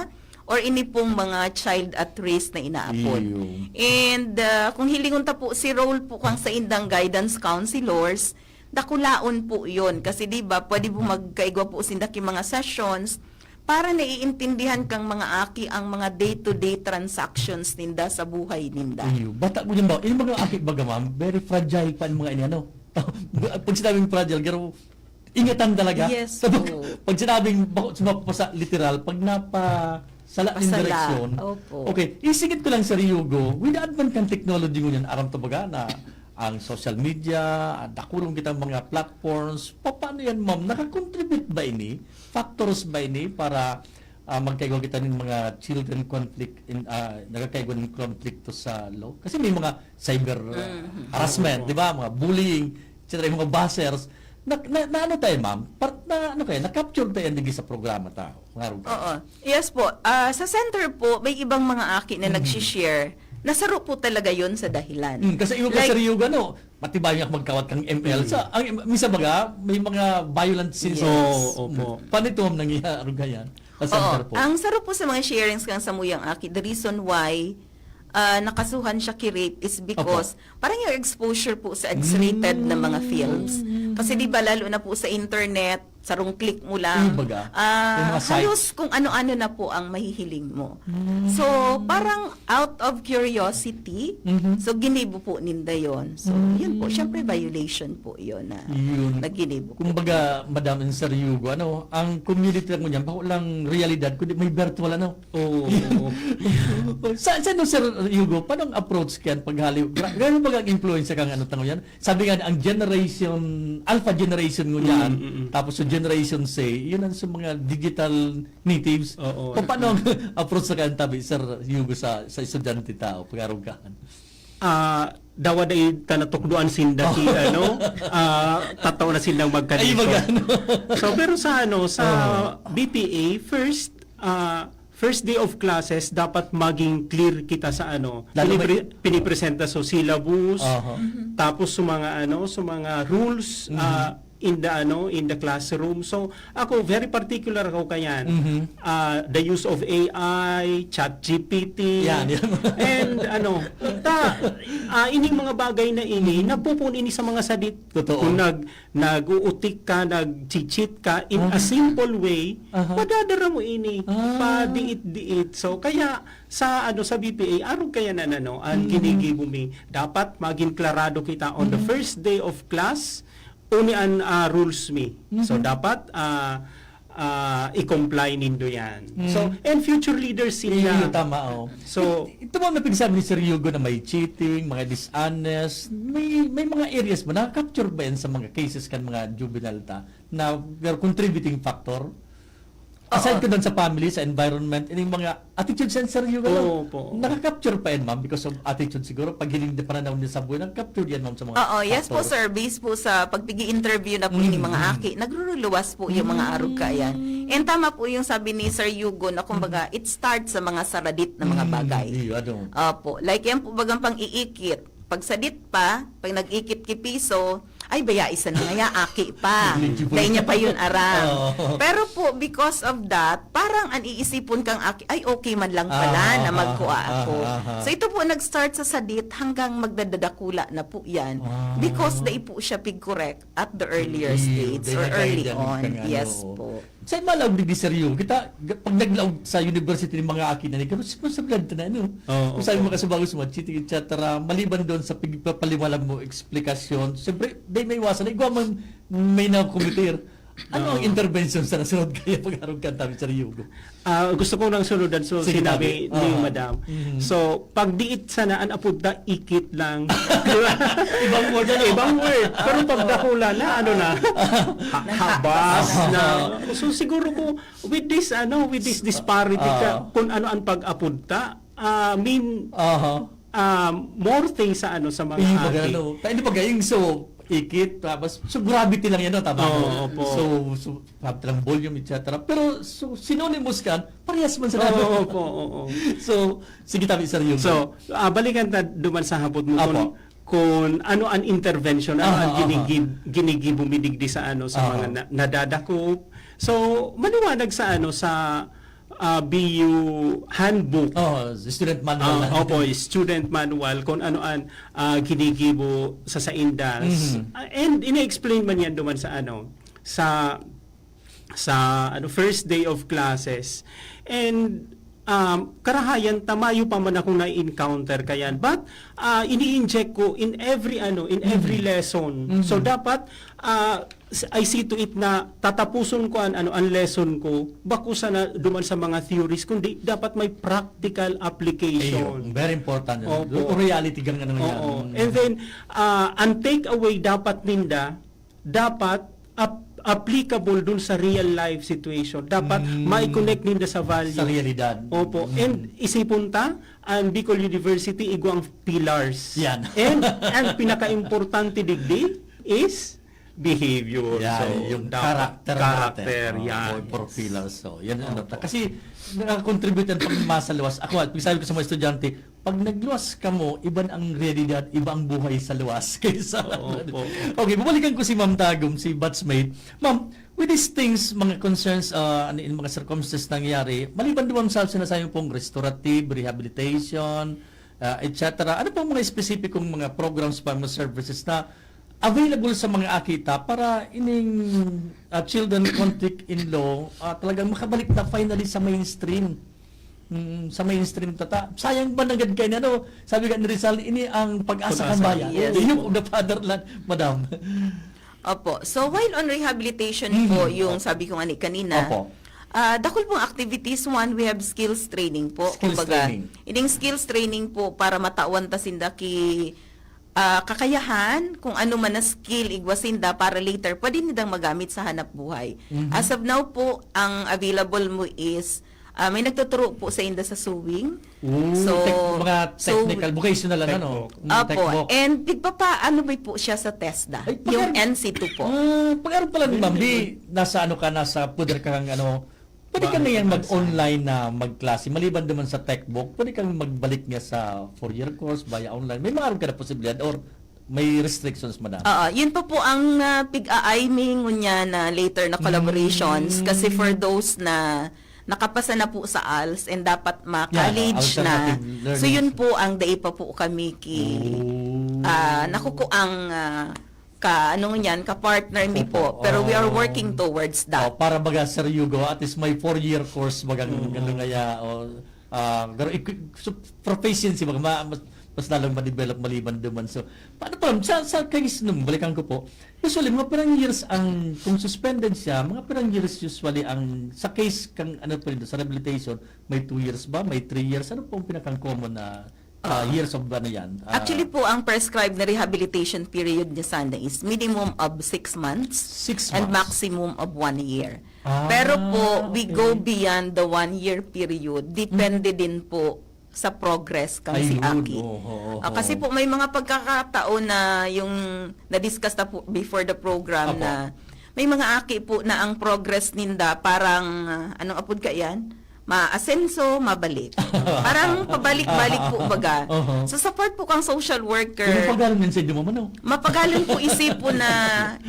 or ini pong mga child at risk na inaapod. Iyo. And ah, kung hilingon ta po si role po kang sa indang guidance counselors, dakulaon po yon. Kasi 'di ba pwede po magkaigwa po sinda ki mga sessions para naiintindihan kang mga aki ang mga day-to-day transactions ninda sa buhay ninda. Iyo. Bata ko din ba? Yung mga aki baga, ma'am, very fragile pa yung mga ini, ano? Pag sinabing fragile, pero ingatan talaga. Yes Sa pag, po. pag sinabing bako sa mapapasa, literal, pag napa sala yung Pasala. direksyon. Opo. Okay, isingit ko lang, Sir Hugo, with the advent ng technology ngunyan, aram to baga na ang social media, ang dakulong kitang mga platforms, pa- paano yan, ma'am? Nakakontribute ba ini? Factors ba ini para ah, magkaigwa kita ng mga children conflict, in, ah, nagkakaigwa ng konflikto sa law? Kasi may mga cyber ah, Mhm. harassment, di ba? Mga bullying, et cetera, yung mga bashers. Na, na, na ano tayo, ma'am? Par, na, ano kaya? Na-capture tayo yan digdi sa programa tao. Ngarong tayo. Oo. Yes po. Ah, sa center po, may ibang mga aki na Mhm. nagsishare na saro po talaga yon sa dahilan. Mm, kasi yung Like- kasariugan, no? Matibay nga magkawat kang M L. Mm. Sa, ang, minsan baga, may mga violent scenes. Yes. Oo, opo. Paano ito, ma'am, nangyayari yan? Sa center Oo. po. Ang saro po sa mga sharings kang samuyang aki, the reason why ah, nakasuhan siya ki rape is because parang yung exposure po sa X-rated na mga Mm. films. Kasi 'di ba, lalo na po sa internet, sarong click mo lang. Yung baga, ah, yung mga sites. Halos kung ano-ano na po ang mahihiling mo. Mm. So, parang out of curiosity, Mhm. so ginibo po ninda yon. So, Mm. yun po, syempre violation po yon na, Yun. na ginibo po. Kumbaga, Madam and Sir Hugo, ano, ang community lang mo niyan, bako lang realidad, kundi may virtual, ano. Oo. sa, sa inyo, Sir Hugo, paano ang approach kayan paghaliw? Gra- Grabe ba ang influensya kang ano tango yan? Sabi nga, ang generation, alpha generation mo yan, Mm, mm, mm. Tapos sa generation Z, yun ang sa mga digital natives. Oo. Pa- Paano ang approach sa kayang tabi, Sir Hugo, sa, sa estudyante tao, pag-arugahan? Ah, dawa dai ta natukdoan sinda si ano, ah, tataw na sindang Ay, magkadisyon. magano? So, pero sa ano, sa Oo. B P A, first, ah, first day of classes, dapat maging clear kita sa ano, Lalo may pinipre- pinipresenta sa syllabus, Aha. tapos sa mga ano, sa mga rules, Mhm. ah, in the ano, in the classroom. So, ako, very particular ako kayan. Mhm. Ah, the use of A I, chat G P T, Yan, yan. and ano, ta, ah, ining mga bagay na ini, napupuon ini sa mga sadit. Totoo. Kung nag, nag-uutik ka, nag-cheat ka, in a Aha. simple way, Aha. madadara mo ini, Ah. pa diit-diit. So, kaya sa ano, sa B P A, arog kaya na ano, ang Mm. ginigibo mi. Dapat maging klarado kita on the Mm. first day of class, uni an, ah, rules mi. So, Mhm. dapat, ah, ah, i-comply nindo yan. Mm. So, and future leaders Iyo, sinda. Tama, oh. So, It-, ito mga pinagsabi ni Sir Hugo na may cheating, mga dishonest, may, may mga areas ba, na-capture ba yan sa mga cases kan mga juvenile ta, na pero contributing factor? Aside Oo. ko doon sa family, sa environment, ining mga attitude sensor yung ano, Oo po. Naka-capture pa yan, ma'am, because of attitude siguro. Pag hiling na pananaw niya sa buhay, naka-capture yan, ma'am, sa mga Oo, yes po, factor. Sir. Based po sa pagpigi-interview na po Mm, yung mga mm. aki, nagruruluwas po yung mga Mm. arog ka yan. And tama po yung sabi ni Sir Hugo na kumbaga, Mm. it starts sa mga saradit na mga Mm, bagay. Iyo, ano. Opo. Like yan po bagang pang-iikit. Pag sadit pa, pag nag-ikit ki piso, ay, baya isa na nga, aki pa. Medyo po Dahil niya pa yun aram. Oo. Pero po, because of that, parang an iisipon kang aki, "Ay, okay man lang pala Ah, na ah, magkua ah, ako." ah, ah. So, ito po nag-start sa sadit hanggang magdadadakula na po yan. Ah. Because dai po siya pig-correct at the earlier Iyo, stage dahil or early nagkaidan on. Kang ano, Yes oo. po. Sa malaog digdi, Sir Hugo, kita, g-, pag naglaog sa university ng mga aki na ni, ganun, responsibilidad ta na, ano? Oo, Kung sabi opo. mo kasubagos mo, cheating, et cetera, maliban doon sa pigpapaliwalag mo, eksplikasyon, siyempre, di may iwasan, igwa man may nakumitir. Ano ang Oo. intervention sa nasunod kaya pag-arog ka, tabi, Sir Hugo? Ah, gusto ko lang sunudan, so, Sige, sinabi tabi. ni Oo. Madam. Mhm. So, pag diit sana, an apod ta, ikit lang. Di ba? Ibang word, ano? Ibang word. Pero pag Oo. dakula na, ano na? Ha-, habas na. So, siguro ko, with this, ano, with this disparity ka, Ah. kung ano ang pag-apod ta, ah, mean, Aha. ah, more things sa, ano, sa mga Iyo, aki. Ano, tayo di ba, gayong so, ikit, tapos, so, gravity lang yan, no? Tama, Oo, no? opo. So, so, gravity lang, volume, et cetera. Pero, so, synonymous ka, parehas man sa Oo, natin. opo, oo. So, sige, tabi, Sir Hugo. So, ah, balikan ta duman sa hapot mo Apo. kung, kung ano ang intervention, ano Aha, ang aha. ginigib-, ginigibo mi digdi sa, ano, sa Aha. mga na-, nadadakop. So, maliwanag sa, ano, sa, ah, B U handbook. Oh, student manual Ah, na. opo, student manual, kung ano ang, ah, ginigibo sa saindas. Mhm. Ah, and ina-explain man yan duman sa, ano, sa, sa, ano, first day of classes. And, um, karahayan, tamayo pa man akong na-encounter kayan. But, ah, ini-inject ko in every, ano, in every Mhm. lesson. Mhm. So, dapat, ah, s-, I see to it na tatapuson ko an, ano, an lesson ko, bako sana duman sa mga theories, kundi dapat may practical application. Ayun, very important yun. Opo. Reality gang ano yan. Oo. Mm. And then, ah, ang takeaway dapat ninda, dapat ap-, applicable dun sa real life situation. Dapat Mm. mai-connect ninda sa value. Sa realidad. Opo. Mm. And isipon ta, ang Bicol University, igwang pillars. Yan. And ang pinaka-importante digdi is behavior. Yan, So, yung dapat character natin. character, Oh, yan. four, four pillars. So, yan ano Opo. ta. Kasi, nakakontribute yan pag masaluwas. Ako, at sabi ko sa mga estudyante, pag nagluwas ka mo, iba na ang realidad, iba ang buhay sa luwas kaysa Opo. Okay, babalikan ko si Ma'am Tagum, si batchmate. Ma'am, with these things, mga concerns, ah, ano yung mga circumstances nangyari, maliban doon sa sinasabi pong restorative, rehabilitation, ah, et cetera. Ano pong mga espesipikong mga programs pa, mga services na available sa mga akita para ining, ah, children conflict in law, ah, talagang makabalik na finally sa mainstream? Mm, sa mainstream tata. Sayang ba nanggad kayo na, ano? Sabi nga ni Rizal, ini ang pag-asa Pag-asa. ng bayan. Yes. The youth of the fatherland, madam. Opo. So, while on rehabilitation Mhm. po, yung Opo. sabi ko nga ni kanina, Opo. ah, dakul pong activities. One, we have skills training po. Skills Kumbaga, training. ining skills training po para matawan ta sinda ki, ah, kakayahan, kung ano man na skill igwa sinda para later, pwede nindang magamit sa hanap buhay. Mhm. As of now po, ang available mo is, ah, may nagtuturo po sa inda sa sewing. Ooh, So, tech-, mga so, technical, vocational lang, ano? Techbook. Mm, Apo, techbook. and pigpapa-, ano ba po siya sa TESDA? Ay, Yung pag-, N C two po. Ah, pag-aral pala ni Ma'am, di, nasa ano ka, nasa poder ka ng ano, pwede ka Bahay ngayon sa mag-online na magklase. Maliban naman sa techbook, pwede kang magbalik nga sa four-year course via online. May mga aral ka na posibilidad or may restrictions, madam? Oo, yun po po ang, ah, pig-aay mi ngunyan na later na collaborations. Mm. Kasi for those na nakapasa na po sa ALS and dapat Yan, ma-college na. alternative learning. So, yun po ang dai pa po kami ki-, Oh. ah, nakukuang, ah, ka, ano ngunyan, ka-partner mi Opo. po. Pero we are Oh. working towards that. Oh, para baga, Sir Hugo, at least may four-year course, bagang Oo. ano nga ya, o, ah, pero ik-, so, proficiency, baga, ma-, mas, Mas lalong ma-develop maliban duman. So, paano pa, sa, sa case nung, balikan ko po, usually, mga pirang years ang, kung suspended siya, mga pirang years usually ang, sa case kang, ano pa rin, sa rehabilitation, may two years ba? May three years? Ano po ang pinakang common na, ah, Ah. years of, ano yan? Ah, Actually po, ang prescribed na rehabilitation period niya sana is minimum of six months Six and months. maximum of one year. Ah, Pero po, we okay. go beyond the one-year period. Depende Mm. din po sa progress kang si Ayun, Aki. oho, oho. Ah, kasi po may mga pagkakataon na yung na-discuss na po before the program Apo. na may mga aki po na ang progress ninda parang, ah, anong apod ka yan? Maasenso, mabalik. Parang pabalik-balik po baga. Oho. So, support po kang social worker. Pero pag-alam yan sa inyo, mama, no? Mapagalon po isipon na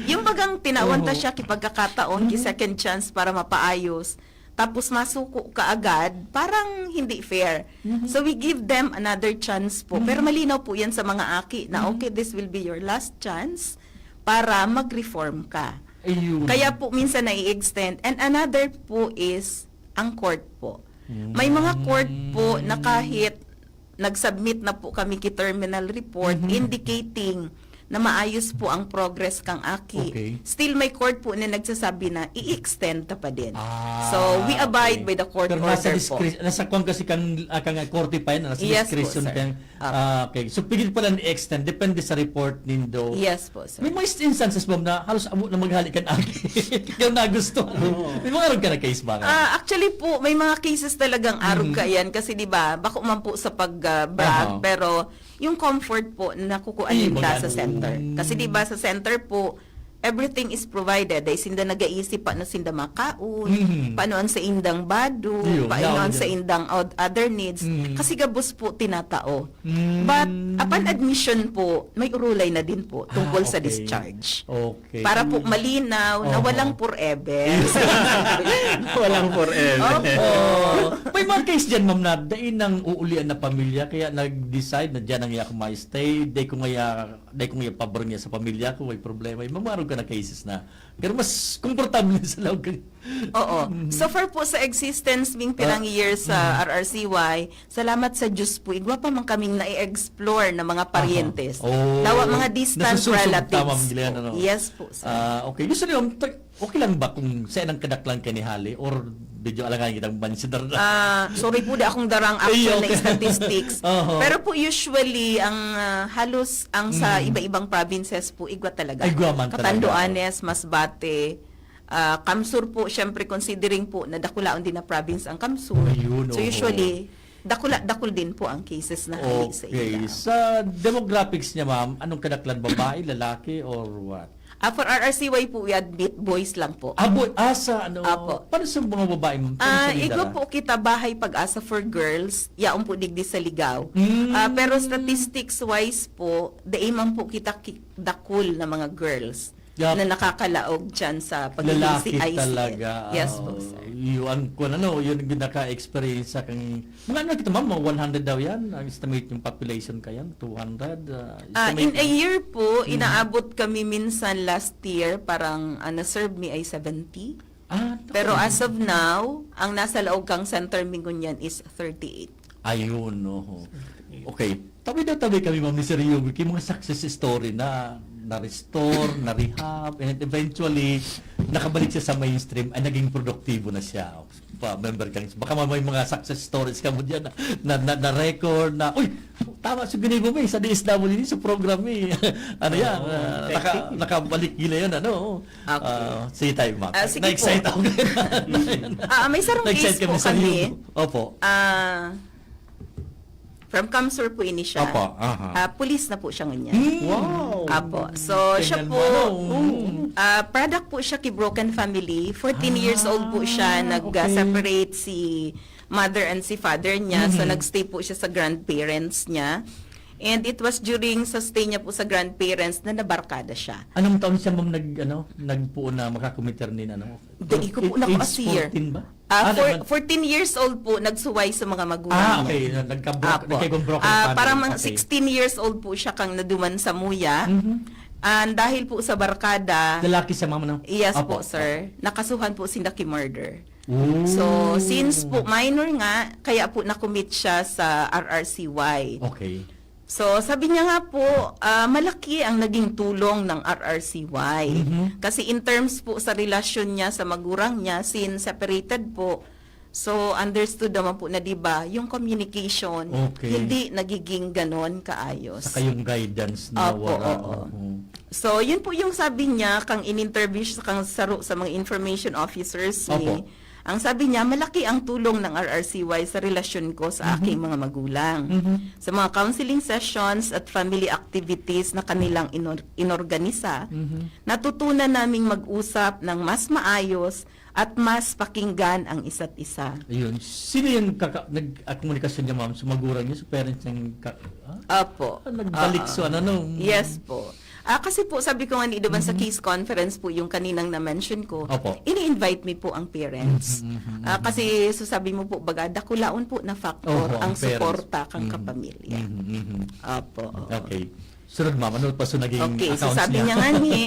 yung bagang tinawan ta Oho. siya ki pagkakataon, ki Mhm. second chance para mapaayos. Tapos masuko ka agad, parang hindi fair. Mhm. So we give them another chance po. Mhm. Pero malinaw po yan sa mga aki na, Mhm. "Okay, this will be your last chance para mag-reform ka." Ayun. Kaya po minsan nai-extend. And another po is ang court po. May mga court po na Mm. kahit nag-submit na po kami ki terminal report Mhm. indicating na maayos po ang progress kang aki. Okay. Still may court po na nagsasabi na i-extend ta pa din. Ah, So, we abide okay. by the court Pero nasa order po. discre-, nasa kwan kasi kang, ah, kang korte pa yan, nasa Yes po, discretion sir. kang, Apo. ah, okay. So, pwede pala i-extend, depende sa report nindo. Yes po, sir. May mga instances, ma'am, na halos amo na maghali kan aki. Ikaw na gusto. Oo. May mga arog ka na case ba nga? Ah, actually po, may mga cases talagang arog Mhm. ka yan kasi, di ba, bako man po sa pag, ah, brag, Aha. pero yung comfort po, nakukuha Eh, ninda sa magano. center. Kasi, di ba, sa center po, everything is provided. Dahil sinda nag-aisip paano sinda makaon, Mhm. paano ang sa indang bado, Iyo, paano yaon ang sa yan. indang od-, other needs. Mhm. Kasi gabos po tinatao. Mm. But upon admission po, may urulay na din po Ah, tungkol sa okay. discharge. Okay. Para po Mm. malinaw na Oho. walang forever. Walang forever. Opo. May mga case dyan, ma'am, na dai nang uulian na pamilya, kaya nag-decide na dyan ang iya ko ma-stay, dai ko ngaya, dai ko ngaya pabor niya sa pamilya ko, may problema. Yung mga arog ka na cases na. Pero mas komportable sa loob ka. Oo. Mhm. So far po sa existence, ming pirang Ah, years sa mhm. R R C Y, salamat sa Diyos po, igwa pa man kaming nai-explore na mga Aha. paryentes. Oh. Dawa mga distant Nasususog relatives tama, Glenn, po. ano? Yes po, sir. Ah, okay. Gusto niyo, ta-, okay lang ba kung sa inang kadaklan ka ni Hali? Or medyo alangan kitang mansidar na? Ah, sorry po, di akong darang Ay, actual na okay. statistics. Oho. Pero po, usually, ang, ah, halos ang sa Mm. iba-ibang provinces po, igwa talaga. Ay, igwa man talaga. Catanduanes, Masbate, ah, Kamsur po, syempre, considering po na dakulaon din na province ang Kamsur. Ayun, So, oho. usually, dakula-, dakul din po ang cases na hali sa Okay. ila. Sa demographics niya, ma'am, anong kadaklan, babae, lalaki, or what? Ah, for R R C Y po, we admit boys lang po. Ah, boy, ah, sa ano? Apo. Paano sa mga babae, ma'am? Paano Ah, sa igo nila? po kita bahay pag-asa for girls, yaon po digdi sa Ligao. Mm. Ah, pero statistics-wise po, dai man po kita ki-, dakul na mga girls Yap. na nakakalaog dyan sa pagiging Lalaki C I C. talaga. Yes po, Oh, sir. Yun, ang, kung ano, yun ang naka-experience sa kang, mga ano kita, ma'am, mga one hundred daw yan. Ang estimate yung population kayan, two hundred. Ah, Ah, estimate in a lang. year po, Mm. inaabot kami minsan last year, parang, ah, na-serve mi ay seventy. Ah, Pero okay. as of now, ang nasa laog kang center mi ngunyan is thirty-eight. Ayun, oho. Okay. Tabi na tabi kami, Ma'am, ni Sir Yugo, yung mga success story na na-restore, na-rehab, and eventually, nakabalik siya sa mainstream, ay naging produktibo na siya. Pa, member kang, baka may mga success stories ka mo dyan na, na, na, na-record na, "Uy, tama sa ginibo mo eh, sa D S W D, sa program eh." Ano yan? Oo, Ah, naka-, effective. nakabalik gila yan, ano? Okay. Ah, sige tayo, Mac. Ah, sige po. Na-excite ako. Ah, may sarong Na-excite case po kami sa kami. YouTube. Opo. Ah, from Kamsur po ini siya. Opo, aha. Ah, pulis na po siya ngunyan. Hmm. Wow. Apo. So, siya Tingnan po, mo, ano? Mm. ah, product po siya ki broken family. Fourteen years old po siya. Ah, Nag, ah, okay. separate si mother and si father niya. So, Mhm. nagstay po siya sa grandparents niya. And it was during sa stay niya po sa grandparents na nabarkada siya. Anong taon siya, ma'am, nag-, ano, nagpuon na makakomiter nin, ano? Dai ko po Age nako as year. fourteen ba? Ah, Ah, four-, naman. fourteen years old po, nagsuway sa mga magulang Ah, niya. okay. Na-, nagka-bro-, Apo. nagkaibang broken Ah, family. parang mga Okay. sixteen years old po siya kang naduman sa muya. Mhm. And dahil po sa barkada, Lalaki siya, ma'am, no? Yes Apo, po, sir. apo. Nakasuhan po sinda ki murder. Ooh. So, since po minor nga, kaya po na-commit siya sa R R C Y. Okay. So, sabi niya nga po, ah, malaki ang naging tulong ng R R C Y. Mhm. Kasi in terms po sa relasyon niya sa magurang niya, since separated po, so understood naman po na, di ba, yung communication, Okay. hindi nagiging ganon kaayos. Saka yung guidance na Opo, wala. oo. Oo. So, yun po yung sabi niya, kang in-interview siya sa, kang saro sa mga information officers ni, Opo. ang sabi niya, malaki ang tulong ng R R C Y sa relasyon ko sa Mhm. aking mga magulang. Mhm. Sa mga counseling sessions at family activities na kanilang inor- inorganisa, Mhm. natutunan naming mag-usap ng mas maayos at mas pakinggan ang isa't isa. Ayun. Sino yung kaka- nag ah, komunikasyon niya, ma'am? Sa magulang niya, sa parents niya? Ka- ah? Opo. Ah, nagbalik Oo. sa ano, no? Yes po. Ah, kasi po, sabi ko nga ni Idoban sa Mhm. case conference po, yung kaninang na-mention ko, Opo. ini-invite me po ang parents. Mhm, mhm, Ah, mhm. kasi sasabi mo po, baga, dakulaon po na factor Oho, ang ang parents. suporta kang Mhm. kapamilya. Mhm, mhm. Opo. Okay. Sunod, ma'am, ano pa so naging Okay, so accounts sabi niya niya? nga ni,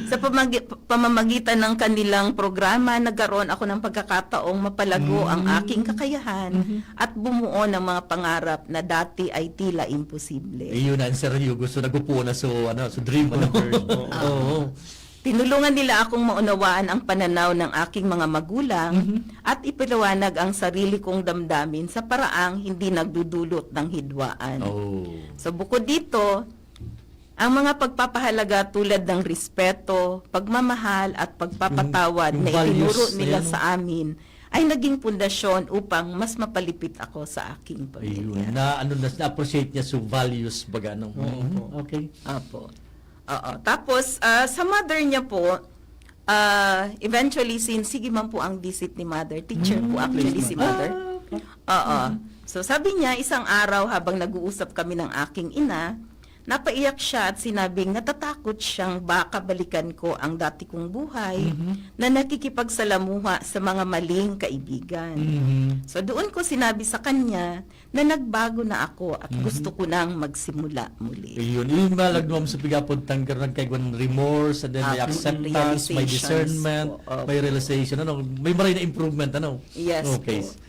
sa pamagi- pamamagitan ng kanilang programa, nagkaroon ako ng pagkakataong mapalago ang Mm. aking kakayahan Mhm. at bumuo ng mga pangarap na dati ay tila imposible. Ayun, ang seryo. Gusto nagupo na so, ano, so dream, ano? Converge, oo. Oo. Tinulungan nila akong maunawaan ang pananaw ng aking mga magulang Mhm. at ipaliwanag ang sarili kong damdamin sa paraang hindi nagdudulot ng hidwaan. Oh. So, bukod dito, ang mga pagpapahalaga tulad ng respeto, pagmamahal at pagpapatawad Yung- yung na itinuro values na nila yan, no? sa amin ay naging pundasyon upang mas mapalapit ako sa aking pamilya. Ayun. Na ano na, na-appreciate niya so values, baga, no? Oo, Mhm. po. Okay. Apo. Oo. Tapos, ah, sa mother niya po, ah, eventually, since sige man po ang visit ni mother, teacher po Mm, actually si placement. mother. Ah, okay. Oo. So, sabi niya, isang araw habang nag-uusap kami ng aking ina, napaiyak siya at sinabing natatakot siyang baka balikan ko ang dati kong buhay Mhm. na nakikipagsalamuha sa mga maling kaibigan. Mhm. So, doon ko sinabi sa kanya na nagbago na ako at Mhm. gusto ko nang magsimula muli. Ayun. Yung malag, ma'am, sa pigapod tanggar, nagkaigwan remorse, and then may Ah, acceptance, may realizations discernment, po. Opo. May realization, ano? May maray na improvement, ano? Yes Okay. po.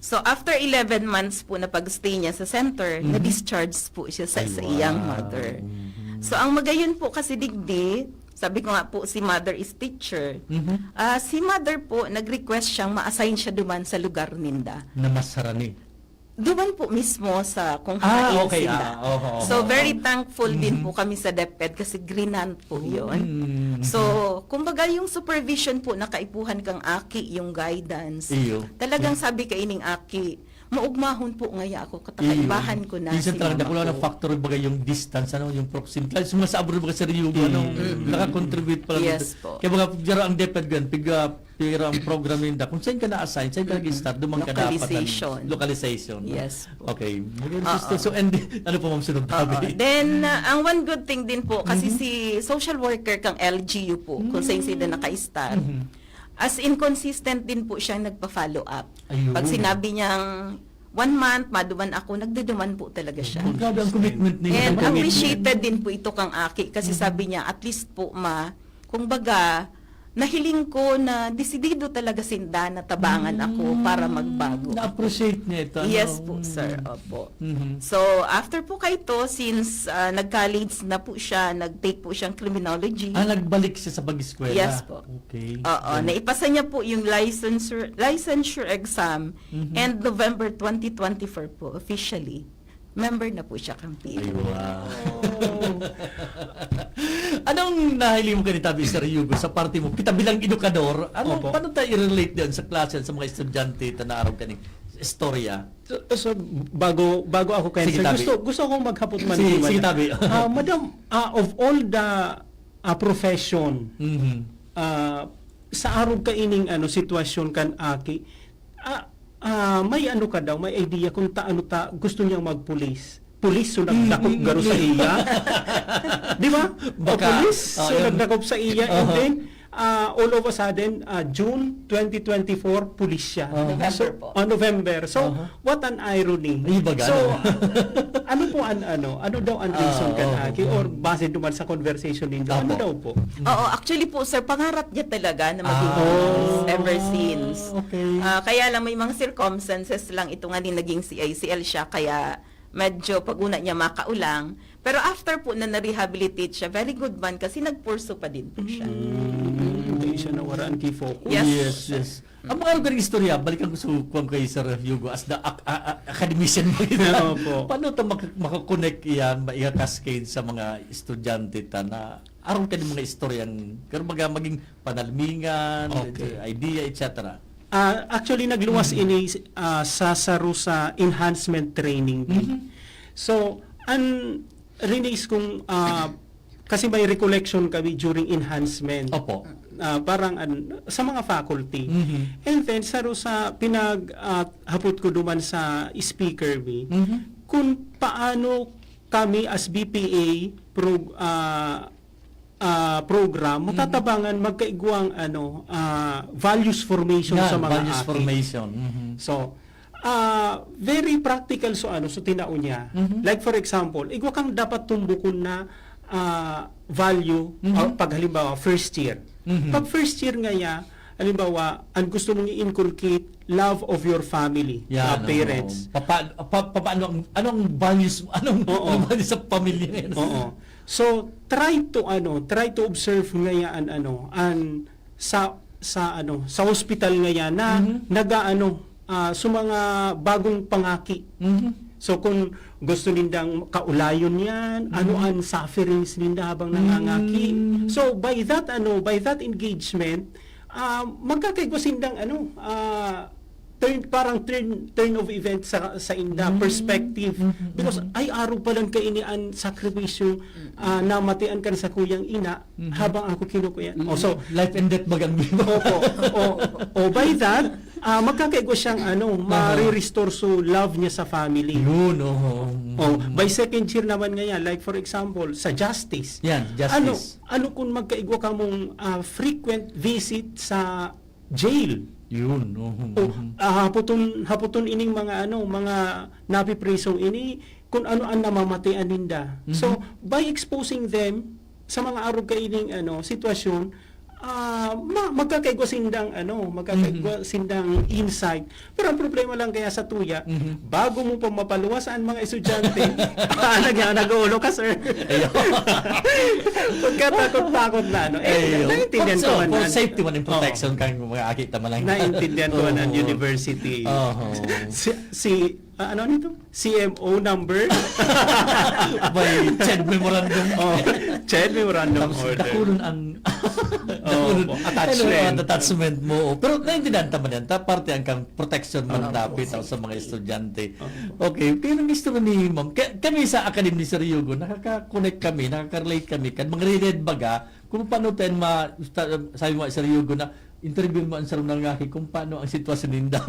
So, after eleven months po na pag-stay niya sa center, Mhm. na-discharge po siya sa, Ay, sa iyang wow. mother. Mhm. So, ang magayon po kasi digdi, sabi ko nga po, si mother is teacher. Mhm. Ah, si mother po, nag-request siyang ma-assign siya duman sa lugar ninda. Na mas harani. Duman po mismo sa kung Ah, hain okay. sila. Ah, oho, oho, So, very oho. thankful din Mhm. po kami sa DepEd kasi grant po yun. Mm. So, kumbaga yung supervision po na kaipuhan kang aki, yung guidance. Iyo. Talagang Yeah. sabi kaining aki, maugmahon po ngaya ako, katakaibahan ko na Minsan si talaga, mama dakula na ko. factor, baga, yung distance, ano, yung proximity. Lalo sa mga sa abroad, baga, sa Ryugu, ano, Mm. nakakontribute pala Yes dito. po. Kaya, baga, diyara ang DepEd gan, piga, pira ang program ninda. Kung saan ka na-assign, saan ka Mm-mm. nag-start, duman ka dapat ang Localization. Localization. Yes po. Okay. Magandang Oo. sister. So, and, ano po, ma'am, sunod Oo. tabi? Then, uh, ang one good thing din po, kasi Mhm. si social worker kang L G U po, kung saan sila naka-start, Mhm. as in, consistent din po siyang nagpa-follow up. Ayun. Pag sinabi niyang one month, maduman ako, nagduduman po talaga siya. Oh, grabe ang commitment ninyo. And Ang commitment. appreciated din po ito kang aki kasi Mhm. sabi niya, at least po, ma, kumbaga, nahiling ko na desidido talaga sinda na tabangan ako para magbago. Na-appreciate niya ito, ano? Yes po, Mm. sir. Opo. Mhm. So, after po kaito, since ah, nag-college na po siya, nag-take po siyang criminology. Ah, nagbalik siya sa pag-eskwela? Yes po. Okay. Oo, Then, naipasa niya po yung licensure, licensure exam Mhm. and November twenty twenty-four po, officially, member na po siya kang Ay, P I O. wow. Anong nahiling mo kanita, Mister Hugo, sa parte mo? Kita bilang edukador, ano, Opo. Paano tayo i-relate diyan sa klase, sa mga estudyante na naarog kaning istorya? So, so, bago bago ako kay Sige, sir, tabi. gusto gusto akong maghapot man Sige, po, sige, madam. tabi. Ah, madam, ah, of all the ah, profession, Mhm. ah, sa arog kaining ano sitwasyon kan aki, ah, ah, may ano ka daw, may idea kung ta ano ta gusto niyang magpulis. Pulis, so nagdakop Mm, garo sa mm. iya. Di ba? O Baka, pulis, ah, so yun. nagdakop sa iya, and Aha. then, ah, all of a sudden, ah, June twenty twenty-four, pulis siya. Ah. November So, po. On November. So, Aha. what an irony. Ay, baga, So, ano? ano po an ano? Ano daw an reason Ah, kan oo. aki? Or base duman sa conversation ninyo, ano Apo. daw po? Oo, actually po, sir, pangarap niya talaga na maging Ah. police Oh. ever since. Okay. Ah, kaya lang may mga circumstances lang ito nga din naging C I C L siya, kaya medyo pag-una niya makaulang. Pero after po na na-rehabilitate siya, very good man kasi nagpurso pa din po siya. Mm, hindi siya nawara ang key focus. Yes. Yes, yes. Ang mga ganing istorya, balikan ko sa kwan kay Sir Hugo as the ac- a- a- academician mo. Opo. Paano ito mak- makakonect yan, maika-cascade sa mga estudyante ta na aron ka mga istoryang, pero baga maging panalmingan, Okay. idea, et cetera. Ah, actually, nagluwas ini ah, sa saro sa enhancement training. Mhm. So, ang release kong, ah, kasi may recollection kami during enhancement. Opo. Ah, parang an- sa mga faculty. Mhm. And then, saro sa pinag ah, hapot ko duman sa speaker mi, Mhm. kung paano kami as B P A pro, ah, ah, program, matatabangan magkaigwang ano, ah, values formation Yan, sa mga values aki. Formation. Mhm. So, ah, very practical so ano, so tinao niya. Mhm. Like for example, igwa kang dapat tumbukon na ah, value Mhm. ah, pag halimbawa first year. Mhm. Pag first year nga ya, halimbawa, ang gusto mong i-inculcate, love of your family, Yan, ah, parents. oo. Papa, pa, pa, paano ang, anong values, anong, Oo. anong values sa pamilya ngayon? Oo. So, try to ano, try to observe ngayon ano, an sa sa ano, sa hospital ngayon na Mhm. nagaano ah, sa mga bagong pangaki. Mhm. So kung gusto nindang kaulayon yan, ano Mhm. ang sufferings ninda habang nangangaki. Mm. So by that ano, by that engagement, ah, magkakaigwa sindang ano, ah, turn parang turn turn of event sa sa inda Mm. perspective, Mhm, because mhm. Ay, arog pa lang kaini an sakripisyo ah, namatian kan sa kuyang ina Mhm. habang ako kinukuya. Mm. Oh, so Life and death bagang bibo. Opo. O, o by that, ah, magkakaigwa siyang ano, ma-restore so love niya sa family. Yun, oo. Oh, by second year naman nga yan, like for example, sa justice. Yan, Ano, justice. ano kung magkaigwa ka mong ah, frequent visit sa jail? Yun, oo. O ah, haputon haputon ining mga ano, mga napiprisong ini kung ano ang namamatian ninda. So, by exposing them sa mga arog kaining ano, sitwasyon, ah, ma- magkakaigwa sindang ano, magkakaigwa sindang insight. Pero ang problema lang kaya sa tuya, Mhm. bago mo pa mapaluwas ang mga estudyante, ah, nag- nag-uulo ka, sir. Ayun. Pagkatakot-takot na ano. Eh, Ayun. naiintindihan So, ko man. for Ano. safety man, yung Oo. Protection kang mga akita man lang. Naiintindihan ko man ang Oo. university. Oo. Si, si ah, ano nito? C M O number? By CHED memorandum. Oh, CHED memorandum Tapos order. dakulon ang Oh, dakulon attachment. Ano, ang attachment mo. Pero naiintindihan ta man yan. Ta, parte ang kang protection man Opo. dapit sa mga estudyante. Opo. Okay, kaya nang istorya ni ma'am, kaya, kami sa Academy ni Sir Hugo, nakaka-connect kami, nakaka-relate kami, kan mga red baga, kung paano tayo ma, sabi mo, Sir Hugo, na interview mo ang sarong nangaki kung paano ang sitwasyon ninda.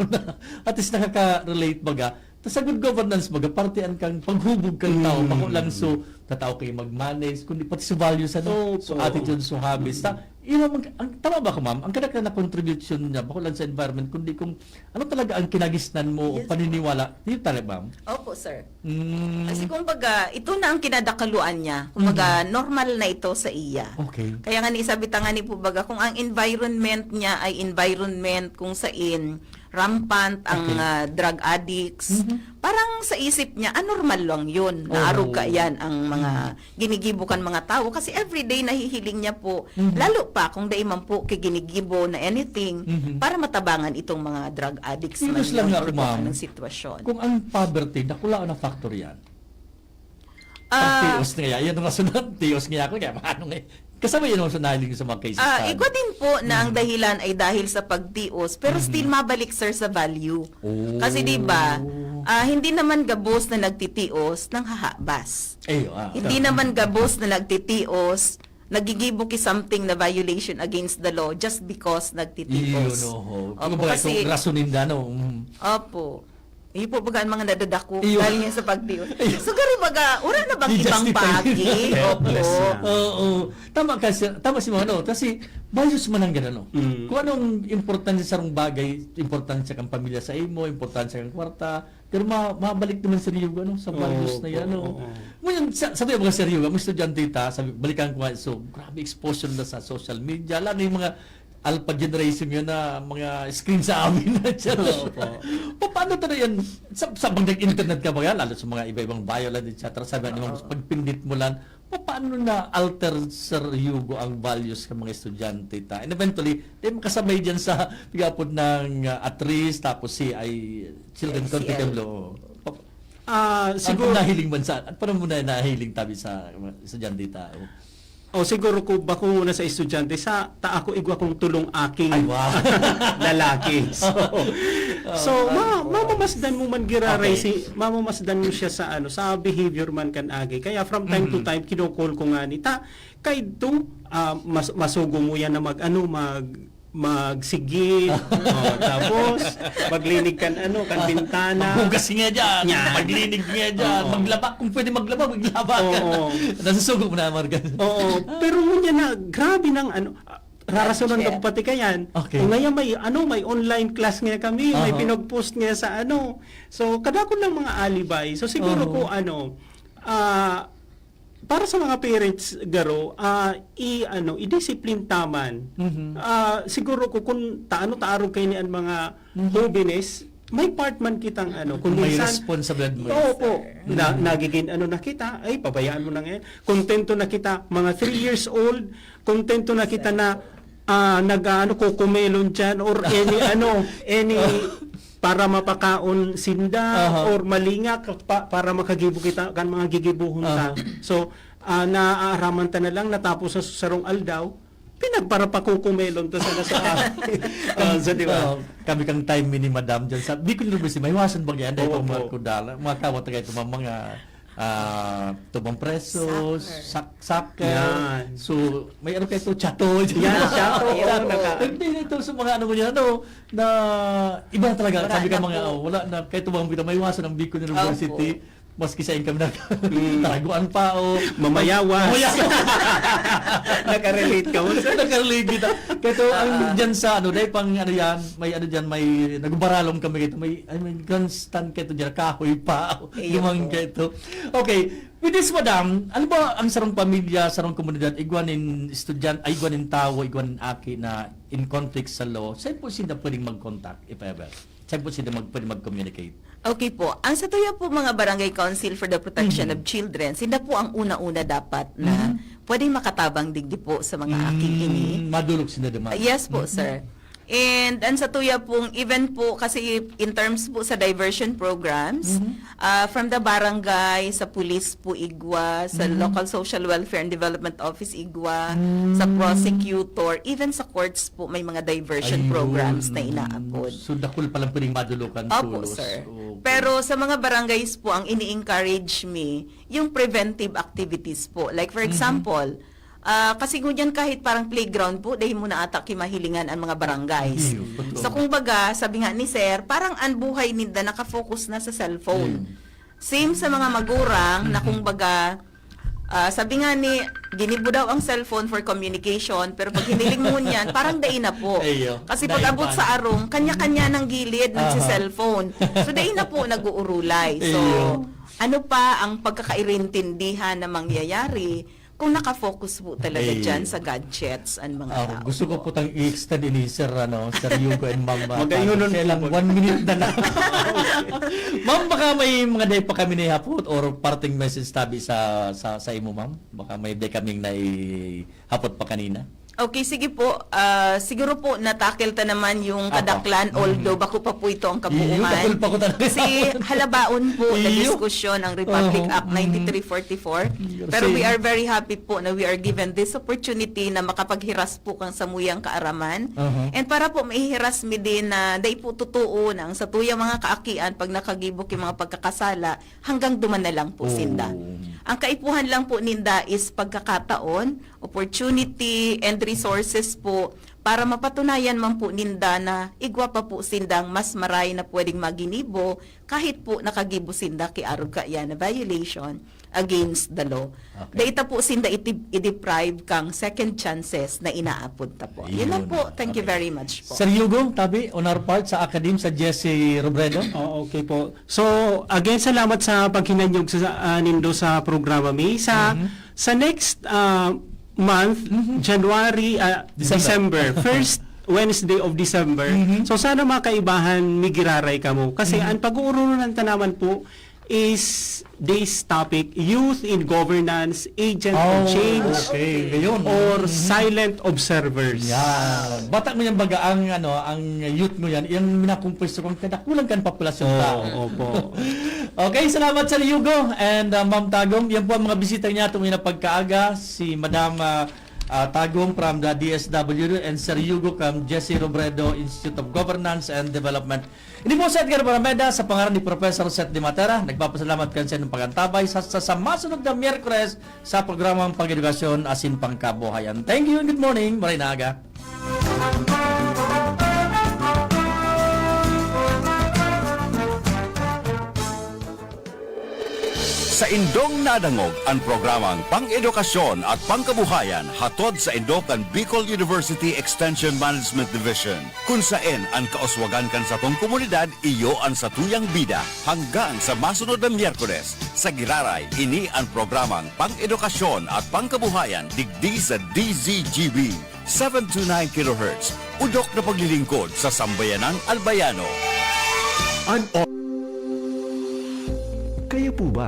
At least nakaka-relate baga. Tas sa good governance baga, parte ang kang paghubog kang tao, Mm. bako lang so, tatao kayo mag-manage, kundi pati sa values, ano, Opo. so attitude, so habits. Ta, yun ang, ang, tama ba ako, ma'am? Ang kadaklan na contribution niya, bako lang sa environment, kundi kung ano talaga ang kinagisnan mo o Yes, paniniwala, yun talaga, ma'am? Opo, sir. Mm. Kasi kumbaga, ito na ang kinadakaluan niya. Kumbaga, normal na ito sa iya. Okay. Kaya nga ni sabi ta nga ni po baga, kung ang environment niya ay environment kung sain rampant ang Okay. ah, drug addicts, Mhm. parang sa isip niya, anormal lang yun. Oo. Naarog ka yan ang mga ginigibo kan mga tao. Kasi everyday nahihiling niya po, Mhm. lalo pa kung dai man po kay ginigibo na anything Mhm. para matabangan itong mga drug addicts Curious man lang yun nga or ako, kung ma'am. anong sitwasyon. Kung ang poverty, dakula na factor yan. Ah, Pagtios nga yan. Yan ang rason ng tios nga ako. Kaya paano nga eh? Kasama yun ang rason na hiling sa mga cases Ah, tayo. igwa din po na ang dahilan ay dahil sa pagtios, pero still mabalik, sir, sa value. Oh. Kasi 'di ba, ah, hindi naman gabos na nagtitios nanghahabas. Eh, ah. Hindi naman gabos na nagtitios, nagigibo ki something na violation against the law just because nagtitios. Yun, oho. Opo, Kumbaga, kasi itong rason ninda, no? Mm. Opo. Iyo po baga ang mga nadadako Iyo. dahil nga sa pagtios. Iyo. So, garo baga, wala na bang ibang I-justify. pagi? Opo. Helpless na. Oo. Tama ka, sir. Tama si Mano. Kasi values man ang gano'n, no? Mm. Kung anong importansya sa bagay, importansya kang pamilya sa imo, importansya kang kwarta, pero ma mabalik naman sa Ryuga, no? Sa values Oo, na yan, no? oo. Ngayon, sa, sabi mga sa Ryuga, mga estudyante ta, sabi, balikan ko nga, so, grabe exposure na sa social media, lalo na yung mga alpha generation yun na mga screen sa amin na dyan. Opo. Pa- Paano talaga yan? Sa, sa pag nag-internet ka ba yan? Lalo sa mga iba-ibang violent, et cetera. Sabi nga, Oo. pag pindit mo lang, pa- paano na alter, Sir Hugo, ang values ng mga estudyante ta? And eventually, di makasabay dyan sa pag-apod ng uh, at risk, tapos C I, Children C L. Confidential Law. Pa- Ah, Ano siguro, nahiling man sa, ano pa mo na nahiling tabi sa mga estudyante ta? o siguro ko bako muna sa estudyante, sa ta ako igwa kong tulong aking Ay, wow. lalaki. So, so Ah, ma, wow. mamamasdan mo man giraray Okay. si, mamamasdan mo siya sa ano, sa behavior man kan agi. Kaya from time to Mhm. time kinokol ko nga ni ta, kay to, ah, mas, masugo mo yan na mag ano, mag magsigit, oh, tapos maglinig kan ano, kan bintana. Maghugas nga dyan, Yan. maglinig nga dyan, Oo. maglaba. Kung pwede maglaba, maglaba ka. Oo. Nasusugo mo na, Margan. Oo, pero ngunyan na, grabe ng ano, ah, rarasonan Gadget. ka pati kayan. Okay. Kung ngayon may, ano, may online class nga kami, may Aha. pinag-post nga sa ano. So, kada ko lang mga alibay. So, siguro Aha. ko ano, ah, para sa mga parents, garo, ah, i, ano, i-discipline taman. Mhm. Ah, siguro ko kung taano taarog kayo ni ang mga Mhm. hobenes, may part man kitang ano, kung May minsan, responsibilidad mo. Oo po. Na, Mhm. nagiging ano na kita, ay, pabayaan mo na ngayon. Kontento na kita, mga three years old, kontento na kita na ah, nag-aano, kukumelon dyan or any ano, any para mapakaon sinda Aha. or malingak pa, para makagibo kita kan mga gigibuhon ta. Aha. So, ah, naaaraman ta na lang natapos sa sarong aldaw, pinagparapakukumelon ta sana sa ah, so, di ba? Oo, kami kang time ni Madam dyan sa Bicol University, may iwasan ba yan? Dahil Oo itong mga po. kudala, mga kawat na kayo, mga, mga ah, tubang presos, Soccer. sak soccer. Yan. So, may ano kayo ito, chato. Yan, chato. Yan Oo, po. naka- Hindi, ito sa mga ano mo yan, ano, na iba na talaga. Wala Sabi ka na mga, po. oh, wala na. Kahit tubang bitaw, may iwasan ang Bicol University. Opo. Maski sa income na Mm. taraguan pa o Mamayawas. Mamayawas. Nakarelate ka mo, sir? Nakarelate kita. Kaya ito, ang Ah. dyan sa ano, dahil pang ano yan, may ano dyan, may nagbaralong kami kito, may, I mean, grandstand kito dyan, kahoy pa, Iyo lumang po. kito. Okay, with this, madam, ano ba ang sarong pamilya, sarong komunidad, igwa nin estudyante, ay, igwa nin tawo, igwa nin aki na in conflict sa law, saan po sila pwedeng mag-contact, if ever? Saan po sila mag, pwede mag-communicate? Okay po. Ang sa tuya po mga Barangay Council for the Protection Mhm. of Children, sila po ang una-una dapat na Mhm. pwedeng makatabang digdi po sa mga aki ini. Mm, madulog sila naman. Uh, yes po, Mhm. sir. And ang sa tuya pong, even po, kasi in terms po sa diversion programs, Mhm. ah, from the barangay, sa police po igwa, sa Mhm. local social welfare and development office igwa, Mm. sa prosecutor, even sa courts po, may mga diversion Ayun. programs na inaapod. So, dakul palang pwedeng madulukan Opo, tulos. sir. Okay. Pero sa mga barangays po, ang ini-encourage mi, yung preventive activities po. Like, for Mhm. example, ah, kasi ngunyan kahit parang playground po, dahil mo na ata kimahilingan ang mga barangays. Iyo, totoo. So, kung baga, sabi nga ni Sir, parang ang buhay ninda nakafocus na sa cellphone. Mm. Same sa mga magurang na kung baga, ah, sabi nga ni, ginibo daw ang cellphone for communication, pero pag hiniling mo niyan, parang dai na po. Iyo. Kasi pag Dai abot pa. sa arong, kanya-kanya ng gilid, Aha. nagsi-cellphone. So, dai na po nag-uurulay. So, Iyo. ano pa ang pagkakairintindihan na mangyayari kung nakafocus po talaga Iyo. dyan sa gadgets ang mga Ah, tao gusto ko po tang i-extend ini, Sir, ano, Sir Hugo and Ma'am, ah, Magayunon Kaya lang, po. one minute na lang. Ma'am, baka may mga day pa kami na hapot or parting message tabi sa, sa, sa imo, ma'am? Baka may day kaming naihapot pa kanina. Okay, sige po. Ah, siguro po, natakil ta naman yung Apo. kadaklan, Mm. although bako pa po ito ang Iyo, kabuuhan. dakul pa ko talaga. Kasi halabaon po, Iyo. na-diskusyon ang Republic Oho. Act Mm. ninety-three forty-four. Iyo, Pero we same. are very happy po na we are given this opportunity na makapaghiras po kang samuyang kaaraman. Oho. And para po maihiras mi din na dai po totoo na ang satuyang mga kaakian pag nakagibo ki mga pagkakasala, hanggang duman na lang po Oh. sinda. Ang kaipuhan lang po ninda is pagkakataon, opportunity, and resources po para mapatunayan man po ninda na igwa pa po sindang mas maray na pwedeng maginibo kahit po nakagibo sinda ki arog kaiyan na violation against the law. Okay. Dai ta po sinda iti-, i-deprive kang second chances na inaapod ta po. Yun lang Yun. po. Thank you Okay. very much po. Sir Hugo, tabi, on our part, sa Academe, sa Jesse Robredo? Oh, okay po. So, again, salamat sa paghinanyog sa, ah, nindo sa programa mi. Sa, Mhm. sa next ah, month, Mhm. January, ah, December. December, first Wednesday of December. Mhm. So sana, mga kaibahan, migiraray kamo. Kasi Mhm. ang pag-uurulunan ta naman po is this topic, youth in governance, agent of Oh, change, okay. Ngayon. or Mhm. silent observers. Yan. Bata mo yan baga ang, ano, ang youth mo yan, yung minakumpuesto kong kadakulang kan populasyon ta. Oo, opo. Okay, salamat Sir Hugo and uh, Ma'am Tagom. Yan po ang mga bisita niya itong na pagkaaga, si Madam uh, uh, Tagom from the D S W and Sir Hugo from Jesse Robredo Institute of Governance and Development. Ini po si Edgar Barameda sa pangaran ni Professor Seth de Matera. Nagpapasalamat kan sa inyong pagantabay sa, sa, sa masunod na Miyerkules sa programang Pag-edukasyon asin Pangkabuhayan. Thank you and good morning. Maray na aga. Sa indong nadangog an programang Pang-edukasyon at Pangkabuhayan hatod sa indo kan Bicol University Extension Management Division, kun saen an kauswagan kan satong komunidad iyo an satuyang bida. Hanggang sa masunod na Miyerkules, sa Giraray, ini an programang Pang-edukasyon at Pangkabuhayan digdi sa D Z G B, seven two nine kilohertz, udok na paglilingkod sa sambayanang Albayano. An o- Kayo po ba